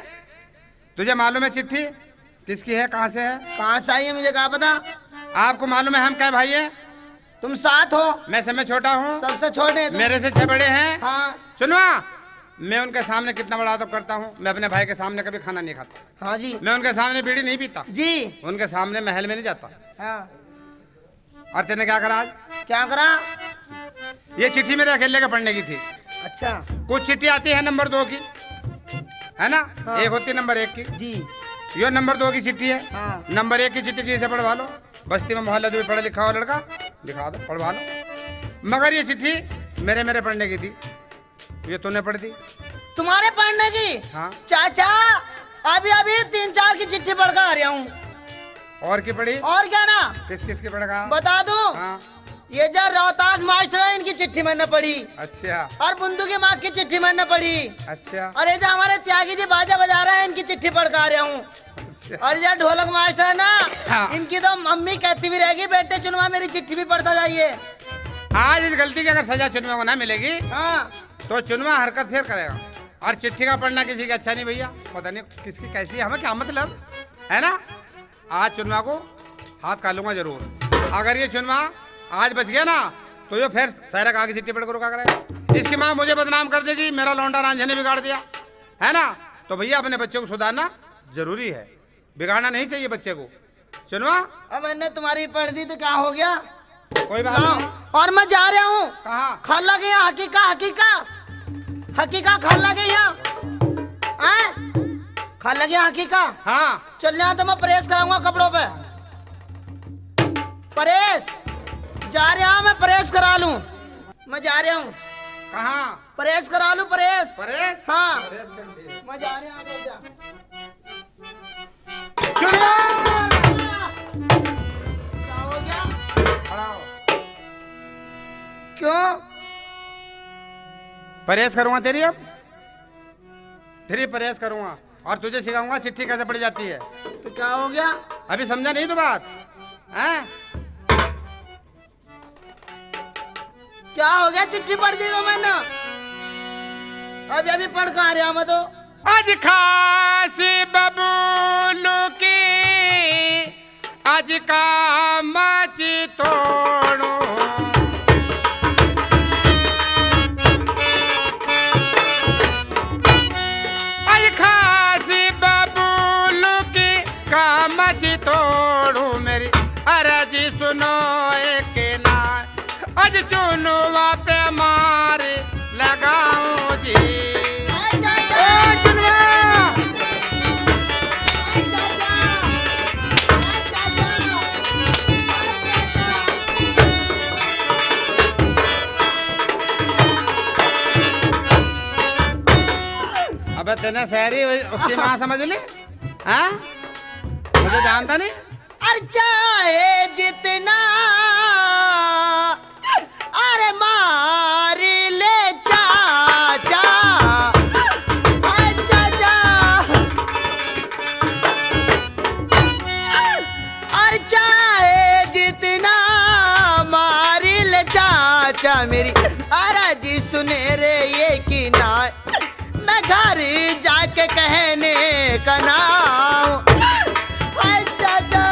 तुझे मालूम है चिट्ठी किसकी है, कहाँ से है? कहाँ से आई है, मुझे क्या पता? आपको मालूम है हम कै भाई हैं? तुम सात हो। मैं सब में छोटा हूँ। सबसे छोटे तुम। मेरे से छह बड़े हैं। हाँ। चुनवा, मैं उनके सामने कितना बड़ा अदब करता हूँ। मैं अपने भाई के सामने कभी खाना नहीं खाता। हाँ जी। मैं उनके सामने बीड़ी नहीं पीता। जी। उनके सामने महल में नहीं जाता। हाँ। और तेने क्या करा आज? क्या करा? ये चिट्ठी मेरे अकेले के पढ़ने की थी। अच्छा। कुछ चिट्ठी आती है नंबर दो की, है ना? हाँ। एक होती है नंबर एक की। जी। यो नंबर दो की चिट्ठी है। हाँ। नंबर एक की चिट्ठी किसी से पढ़वा लो, बस्ती में मोहल्ला जो भी पढ़ा लिखा हो लड़का, दिखा दो, पढ़वा लो। मगर ये चिट्ठी मेरे, मेरे पढ़ने की थी, ये तूने पढ़ दी। तुम्हारे पढ़ने की? हाँ। चाचा, अभी अभी तीन चार चिट्ठी पढ़ के आ रहा हूँ। और की पढ़ी? और क्या ना? किस किस की पढ़ेगा? बता दूं? हाँ। ये जो रोहतास मास्टर है, इनकी चिट्ठी मैंने पढ़ी। अच्छा। और बुंदू की माँ की चिट्ठी मैंने पढ़ी। अच्छा। और ये जो हमारे त्यागी जी बाजा बजा रहे हैं, इनकी चिट्ठी पढ़ के आ रहा हूँ। अच्छा। और ये ढोलक मास्टर है ना, हाँ। इनकी तो मम्मी कहती भी रहेगी, "बेटे चुनवा, मेरी चिट्ठी भी पढ़ता जाइए।" आज इस गलती की अगर सजा चुनवा को ना मिलेगी, हाँ। तो चुनवा हरकत फिर करेगा। और चिट्ठी का पढ़ना किसी का अच्छा नहीं भैया, पता नहीं किसकी कैसी है, हमें क्या मतलब, है ना? आज चुनवा को हाथ खा लूंगा जरूर। अगर ये चुनवा आज बच गया ना, तो ये फिर सारा कहा की चिट्ठी पढ़ के रुका करेगा। इसकी माँ मुझे बदनाम कर देगी, मेरा लौंडा रांझे ने बिगाड़ दिया, है ना? तो भैया, अपने बच्चे को सुधारना जरूरी है, बिगाड़ना नहीं चाहिए बच्चे को। चुनवा, अब मैंने तुम्हारी पढ़ दी तो क्या हो गया? कोई बात लाओ। नहीं। और मैं जा रहा हूँ। कहाँ? खाला के यहाँ हकीका, हकीका, हकीका खाला के यहाँ। हैं? खाला के यहाँ हकीका। हाँ। चल, यहाँ तो मैं प्रेस कराऊंगा कपड़ों पे। प्रेस? जा रहा हूँ मैं, प्रेस करा लूँ। मैं जा रहा हूँ। कहाँ? प्रेस करा लूँ, प्रेस। प्रेस? हाँ। प्रेस कर दे। मैं जा रहा हूँ, जा। चुनवा! क्या हो गया? खड़ा हो। क्यों? प्रेस करूंगा तेरी, अब तेरी प्रेस करूंगा और तुझे सिखाऊंगा चिट्ठी कैसे पढ़ी जाती है। तो क्या हो गया? अभी समझा नहीं तू बात, हैं? क्या हो गया? चिट्ठी पढ़ दी तो मैंने, अभी अभी पढ़ के आ रहा मैं तो। आज खास बबूलू की, आज का मच तोड़ू। आज खास बबूलू की, का मच तोड़ू मेरी, अरे जी सुनो एक ना। आज चुनवा पे मार लगाऊं जी। अच्छा, अच्छा। ओ चुनवा। अच्छा, अच्छा। अच्छा, अच्छा। अबे तने शहरी उसकी माँ समझ ली? हाँ? मुझे जानता नहीं? अरे चाहे जितना, अरे मार ले चाचा, अच्छा चा। अरे चाहे जितना मार ले चाचा मेरी, अरे जी सुने रे ये की ना। मैं घर जाके कहने का नाम। हाय चाचा।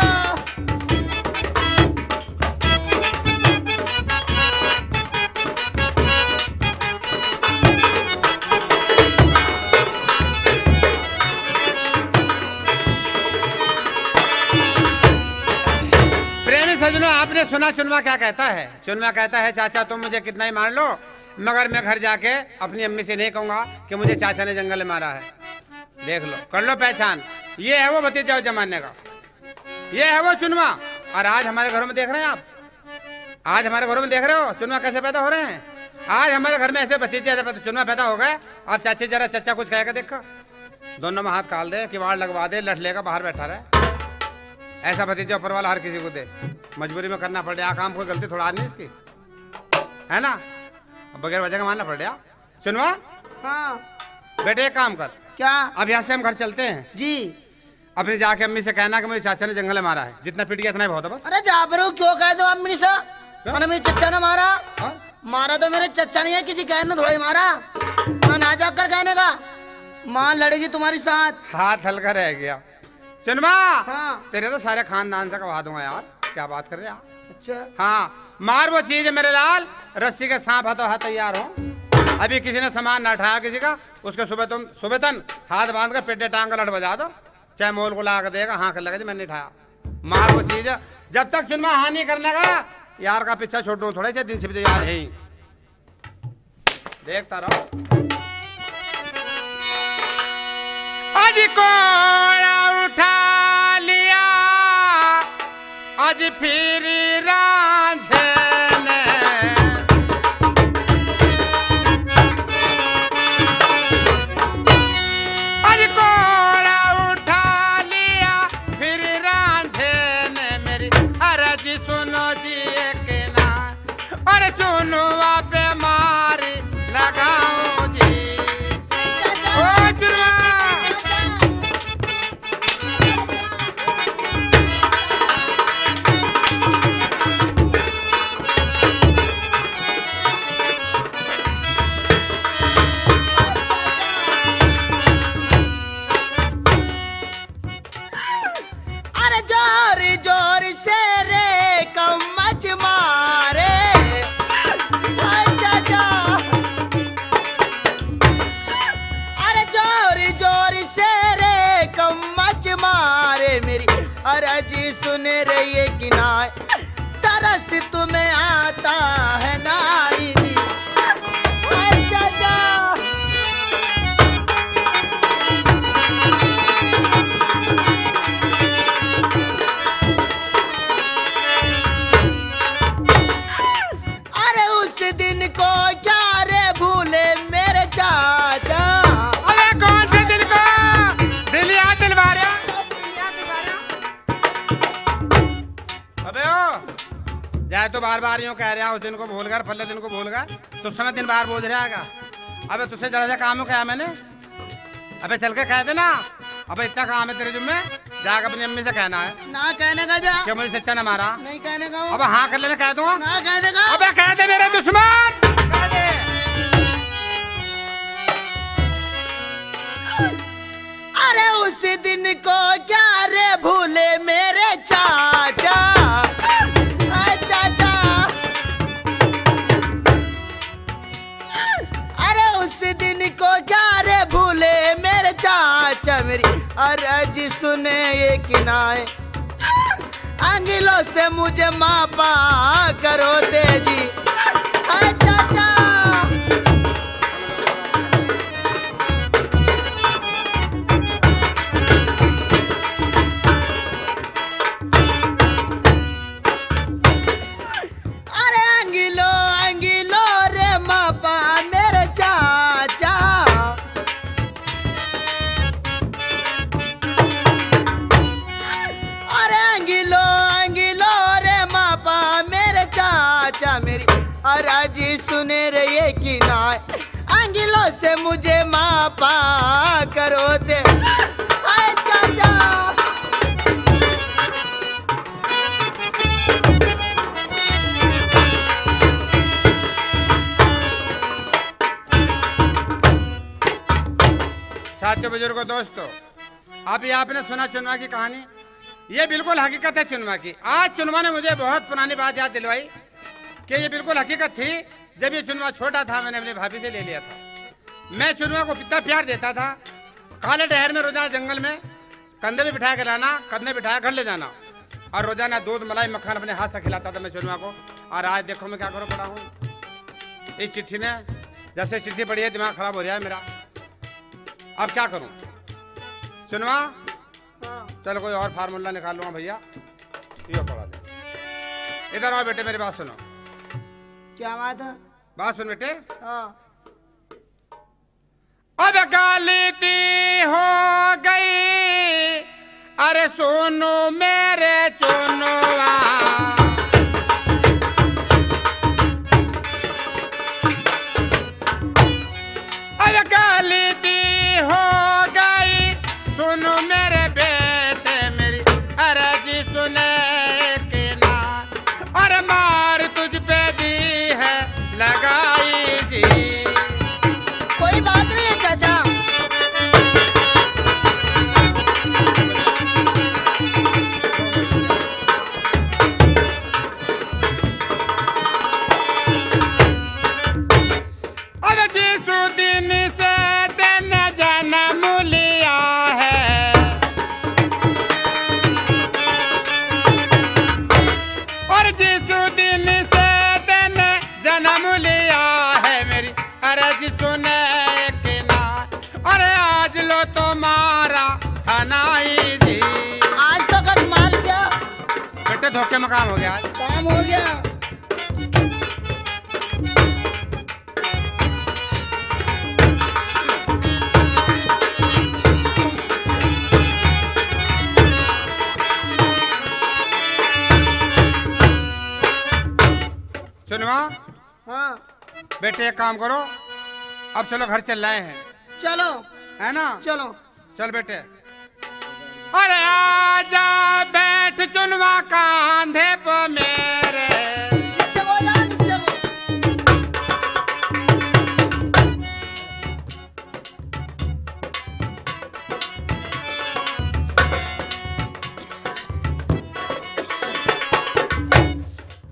प्रेमी सज्जनों, आपने सुना चुनवा क्या कहता है? चुनवा कहता है, "चाचा, तुम मुझे कितना ही मार लो, मगर मैं घर जाके अपनी अम्मी से नहीं कहूंगा कि मुझे चाचा ने जंगल में मारा है।" देख लो, कर लो पहचान, ये है वो भतीजा उस जमाने का, ये है वो चुनवा। और आज हमारे घरों में देख रहे हैं आप, आज हमारे घरों में देख रहे हो चुनवा कैसे पैदा हो रहे हैं। आज हमारे घर में ऐसे भतीजे, ऐसे पैदा, चुनवा पैदा हो गए। अब चाचे जरा चच्चा कुछ कहेगा, देखो, दोनों में हाथ काल दे, किवाड़ लगवा दे, लठ लेकर बाहर बैठा रहे। ऐसा भतीजा ऊपर वाला हर किसी को दे। मजबूरी में करना पड़ रहा काम, कोई गलती थोड़ा नहीं इसकी, है ना? अब बगैर वजह का मानना पड़ रहा। सुनवा? हाँ। बेटे, एक काम कर। क्या? अब यहाँ से हम घर चलते हैं जी। अपने जाके अम्मी से कहना कि मुझे चाचा ने जंगल में मारा है, जितना पिट गया इतना ही बहुत है बस। अरे जा पर क्यों कह दो अम्मी से? क्या? अरे मेरे चच्चा ने मारा। हाँ? मारा तो मेरे चच्चा ने है, किसी गैर ने थोड़ा ही मारा। मैं ना जाकर कहने का, माँ लड़ेगी तुम्हारी साथ। हाथ हल्का रह गया। चुनवा, हाँ। तेरे तो सारे खानदान से कहवा दूंगा यार, क्या बात कर रहे हैं आप? अच्छा। हाँ, मार वो चीज मेरे लाल, रस्सी के सांप हाथों हाथ तैयार हो। अभी किसी ने सामान ना उठाया किसी का, उसके सुबह तुम सुबह तन हाथ बांध के पेटे टांग के लठ बजा दो, चाहे मोल को ला के देगा, हाँ कर लगा जी मैंने नहीं उठाया। मार वो चीज, जब तक चुनवा हानि करने का यार का पीछा छोड़ो थोड़ा, चाहे दिन से भी तो यार है ही। देखता रहो। आज कोड़ा उठा लिया, आज फिर रांझे ने। आज कोड़ा उठा लिया, जी सुन रे ये किनाए, तरस तुम्हें आता है ना जी। अच्छा, अच्छा। अरे उस दिन को क्या रे भूले मेरे चाचा। अरे कौन से दिन को? दिल याद दिलवा रहा। अबे ओ, जाए तो बार बार यूं कह रहा, उस दिन को भूल गया, पल्ले दिन को भूल गया, तो समय दिन बार बोझ रहा है। अबे तुझसे जरा सा काम हो क्या मैंने? अबे चल के कह देना। अबे इतना काम है तेरे जुम्मे, जाकर अपनी अम्मी से कहना है। ना कहने का जा। क्या मुझे सच्चा ना मारा? नहीं कहने का। अबे हाँ कर लेना, कह दूंगा। ना कहने का। अबे कह दे मेरे दुश्मन, कह दे। अरे उस दिन को क्या रे भूले मेरे चाचा। अरे उस दिन को क्या रे भूले मेरे चाचा, मेरी अरज सुने ये किनाए, आंगलों से मुझे मापा करो तेजी। हाय चाचा। अरे आंगलो आंगलो रे मापा मेरे चाचा। अरे आंगलो आंगलो रे मापा मेरे चाचा, मेरी अरज सुने रे ये किनाए, आंगलों से मुझे मापा करो ते। हाय चाचा। साथियों, बुजुर्गों, दोस्तों, अभी आपने सुना चुनवा की कहानी। ये बिल्कुल हकीकत है चुनवा की। आज चुनवा ने मुझे बहुत पुरानी बात याद दिलवाई कि ये बिल्कुल हकीकत थी। जब ये चुनवा छोटा था, मैंने अपनी भाभी से ले लिया था। मैं चुनवा को इतना प्यार देता था। काले डहर में, रोजाना जंगल में, कंधे पे बिठा के लाना, कंधे बिठाया घर ले जाना, और रोजाना दूध, मलाई, मक्खन अपने हाथ से खिलाता था मैं चुनवा को। और आज देखो मैं क्या करूँ, पड़ा हूँ इस चिट्ठी ने। जैसे चिट्ठी पढ़ी है, दिमाग खराब हो रहा है मेरा। अब क्या करूँ चुनवा? हाँ। चल, कोई और फार्मूला निकाल लूँगा भैया। यो पढ़ा दे। इधर आओ बेटे, मेरी बात सुनो। क्या बात है? बात सुन बेटे। हाँ। अब गलती हो गई, अरे सुनो मेरे चुनवा। अब गलती हो गई, सुनो मेरे बेटे, मेरी अर्जी सुने के ना, और मार तुझ पे दी है लगाई जी। कोई बात नहीं है चाचा। और जिस दिन से तैने जन्म लिया है, और जिस दिन से तैने जन्म लिया है, मेरी अर्ज सुने के ना, अरे आज लो तुम्हारा थनाई जी। आज तो कट माल क्या? बेटे धोखे में काम हो गया आज। काम हो गया। सुनवा। हाँ। बेटे एक काम करो, अब चलो घर चल रहे हैं। चलो। है ना? चलो। चल बेटे। अरे आजा बैठ चुनवा कांधे पे मेरे। नीचे हो जा, नीचे हो।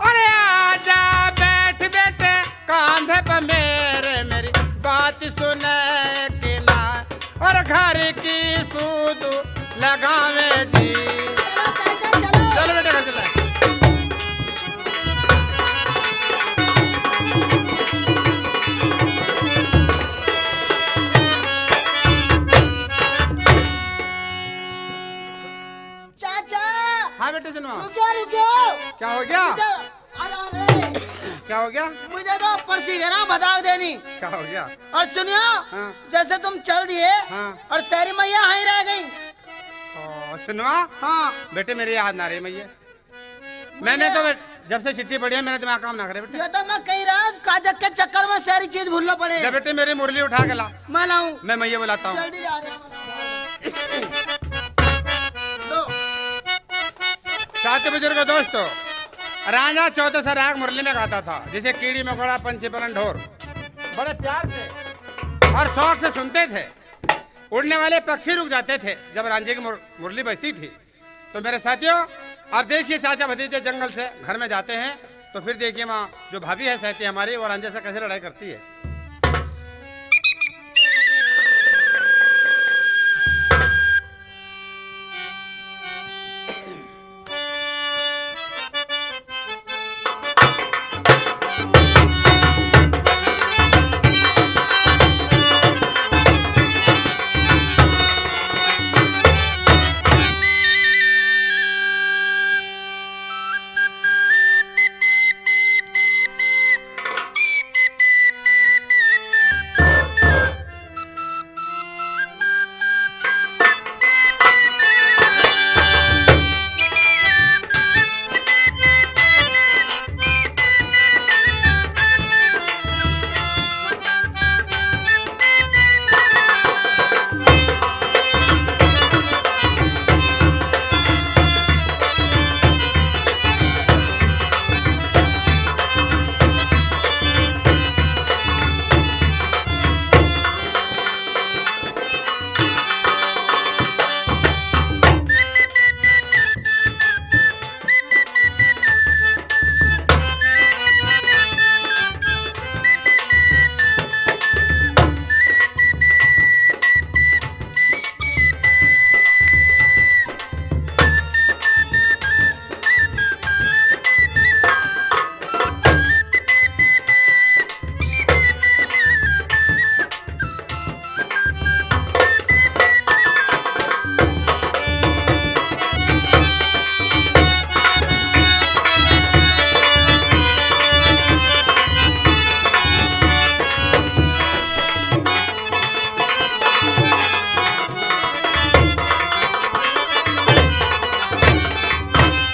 अरे आजा बैठ बेटे कांधे पे मेरे, मेरी बात सुने के ना, और घर की सूद लगावे जी। चलो चाचा, हाँ बेटे, सुनो। रुको, रुको। क्या हो गया? मुझे, अरे, अरे। क्या हो गया? मुझे तो ऊपर से गिरा, बता देनी। क्या हो गया? और सुनियो, हाँ। जैसे तुम चल दिए, हाँ। और सारी मैया हाई रह गई। ओ, सुनवा। हाँ। बेटे, मेरी याद ना रही मैया। मैंने तो जब से चिट्ठी पढ़ी है, मेरा दिमाग काम ना करे बेटे। ये तो मैं कही रहा, काजक के चक्कर में सारी चीज भूलना पड़े। ले बेटे, मेरी मुरली उठा के ला। मैं लाऊं? मैं मैया बुलाता हूँ। जल्दी ला रहा हूँ। लो। साथी बुजुर्गों, दोस्तों, रांझा चौदह सौ राग मुरली में गाता था, जिसे कीड़ी मकोड़ा, पंछी पलन ढोर बड़े प्यार से और शौक से सुनते थे। उड़ने वाले पक्षी रुक जाते थे जब रांझे की मुर-, मुरली बजती थी। तो मेरे साथियों, अब देखिए, चाचा भतीजे जंगल से घर में जाते हैं, तो फिर देखिए वहाँ जो भाभी है सैती हमारी, वो रांझे से कैसे लड़ाई करती है।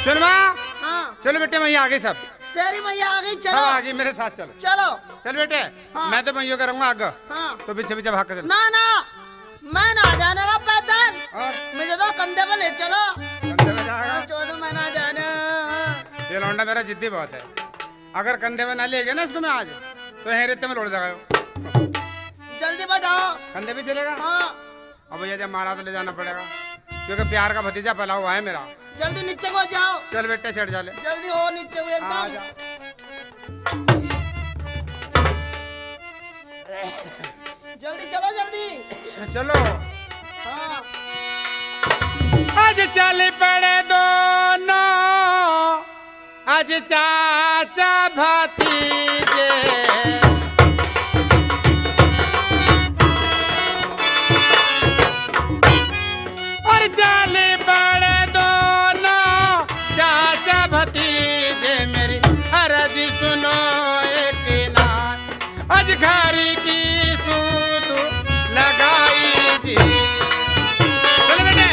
चलो माँ। हाँ। चलो बेटे, मैं आ गए सब। सारी मैया आ गई, सब चलो। आ गई, मेरे साथ चलो। चलो। चल बेटे, हाँ। मैं तो मैयों के रहूंगा आगे। हाँ। तो पीछे पीछे भाग के चल। ना, ना, मैं ना जाने का पैदल। और? मुझे तो कंधे पे ले चलो। कंधे पे जाएगा? हाँ, चौदह मैं ना जाने। ये लौंडा मेरा जिद्दी बहुत है। अगर कंधे पे ना ले गया ना इसको मैं आज, तो यहीं रेते में लौट जाएगा। जल्दी बैठाओ। कंधे पे चलेगा? हाँ। अब भैया, जब मारा तो ले जाना पड़ेगा, क्योंकि प्यार का भतीजा पला हुआ है मेरा। जल्दी नीचे को जाओ। चल बेटे, चढ़ जा ले। जल्दी हो नीचे को एकदम। आ जा। जल्दी चलो, जल्दी। चलो। हाँ। आज चल पड़े दोनों। आज चाचा भतीजे और जाले पड़े दोनों चाचा भतीजे, मेरी अरज सुनो एक ना। आज घर की सूत लगाई जी। चलो बेटे।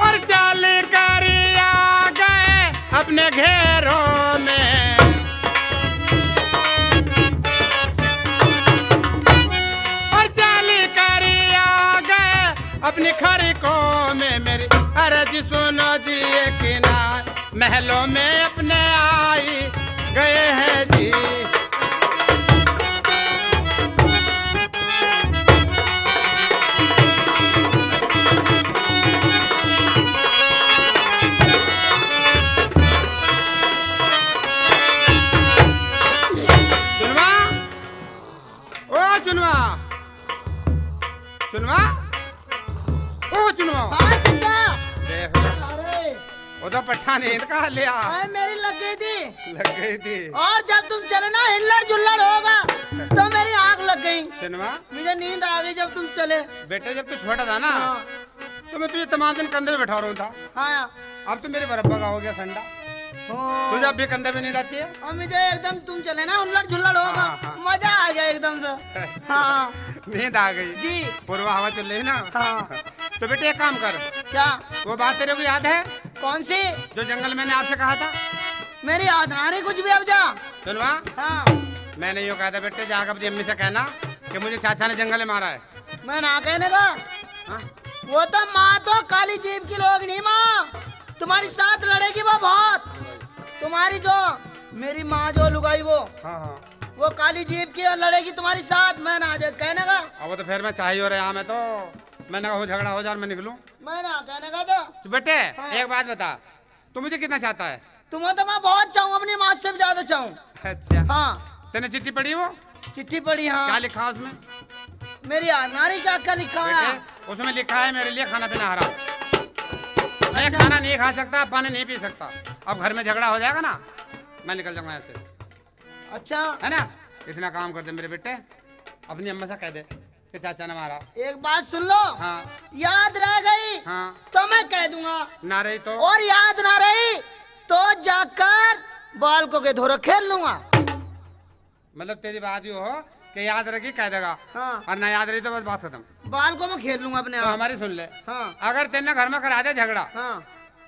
और चाल कर आ गए अपने घेरों में। और चाल कर आ गए अपनी खरकों में। मेरी अरज सुनो जी एक ना, महलों में अपने आई गए हैं जी। चुनवा, ओ चुनवा, चुनवा, ओ चुनवा। हाँ चाचा। देख ले। अरे। वो तो पट्ठा नींद कहाँ लिया? अरे, मेरी लग गई थी। लग गई थी। और जब तुम चले ना, हिल्लड़ जुल्लड़ होगा, तो मेरी आंख लग गई। सिनेमा? मुझे नींद आ गई जब तुम चले। बेटे, जब तू छोटा था ना, हाँ। तो मैं तुझे तमाम दिन कंधे पे बैठा रहा था। हाँ। अब तो मेरे बरब्बा का हो गया संडा। हाँ। तुझे अब भी कंधे पे नींद आती है? और मुझे एकदम तुम चले ना, हुल्लड़ झुल्लड़ होगा। हाँ, हाँ। मजा आ गया एकदम से। हाँ। नींद आ गई। जी। पूर्वा हवा चल रही ना। हाँ। तो बेटे, एक काम कर। क्या? वो बात तेरे को याद है? कौन सी? जो जंगल मैंने आपसे कहा था। मेरी याद ना रही कुछ भी अब जा। सुनवा। हाँ। मैंने यो कहा था, बेटे, जाकर अपनी अम्मी से कहना कि मुझे चाचा ने जंगल में मारा है। मैं ना कहने का। हाँ? वो तो माँ तो काली जीभ की लोग नहीं माँ, तुम्हारी साथ लड़ेगी वो बहुत। तुम्हारी जो, मेरी माँ जो लुगाई वो, हाँ, हाँ। वो काली जीभ की और लड़ेगी तुम्हारी साथ। मैं ना जे-, कहने का। अब वो तो फिर मैं चाहिए हो रहा यहाँ में तो, मैंने कहा, हो झगड़ा हो जाए, मैं निकलूं। मैं ना कहने का तो। तो बेटे, हाँ। एक बात बता, तू मुझे कितना चाहता है? तुम्हें तो मैं बहुत चाहूँ, अपनी माँ से भी ज्यादा चाहूँ। अच्छा। हाँ। तूने चिट्ठी पढ़ी वो? चिट्ठी पढ़ी, हाँ। क्या लिखा उसमें? मेरी याद ना रही क्या क्या लिखा है। बेटे, उसमें लिखा है, मेरे लिए खाना पीना हराम। मैं अच्छा। खाना नहीं खा सकता, पानी नहीं पी सकता। अब घर में झगड़ा हो जाएगा ना, मैं निकल जाऊंगा यहाँ से। अच्छा। है ना? इतना काम कर दे मेरे बेटे, अपनी अम्मा से कह दे कि चाचा ने मारा। एक बात सुन लो। हाँ। याद रह गई, हाँ। तो मैं कह दूंगा। ना रही तो? और याद ना रही तो जाकर बालकों के धोरे खेल लूंगा। मतलब, तेरी बात यो हो कि याद रखी, कह देगा। हाँ। और ना याद रही तो बस बात खत्म। बालकों में खेल लूंगा अपने तो आप। हमारी सुन ले। हाँ। अगर तेने घर में करा दे झगड़ा, हाँ।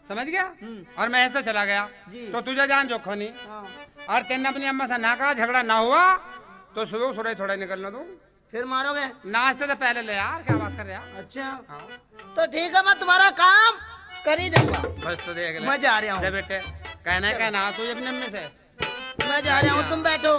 समझ गया? हम्म। और मैं ऐसे चला गया, जी। तो तुझे जान जोखो नहीं। हाँ। और तेने अपनी अम्मा से ना कहा, झगड़ा ना हुआ, तो सुबह सुबह थोड़ा निकलना तू। फिर मारोगे? नाश्ते से पहले ले यार, क्या बात कर रहे यार? अच्छा। हाँ। तो ठीक है, मैं तुम्हारा काम कर ही दूंगा। बस तो देख ले। मैं जा रहा हूँ। जा बेटे, कहना है चलो। कहना, तू अपनी अम्मी से। मैं जा रहा हूँ, तुम बैठो।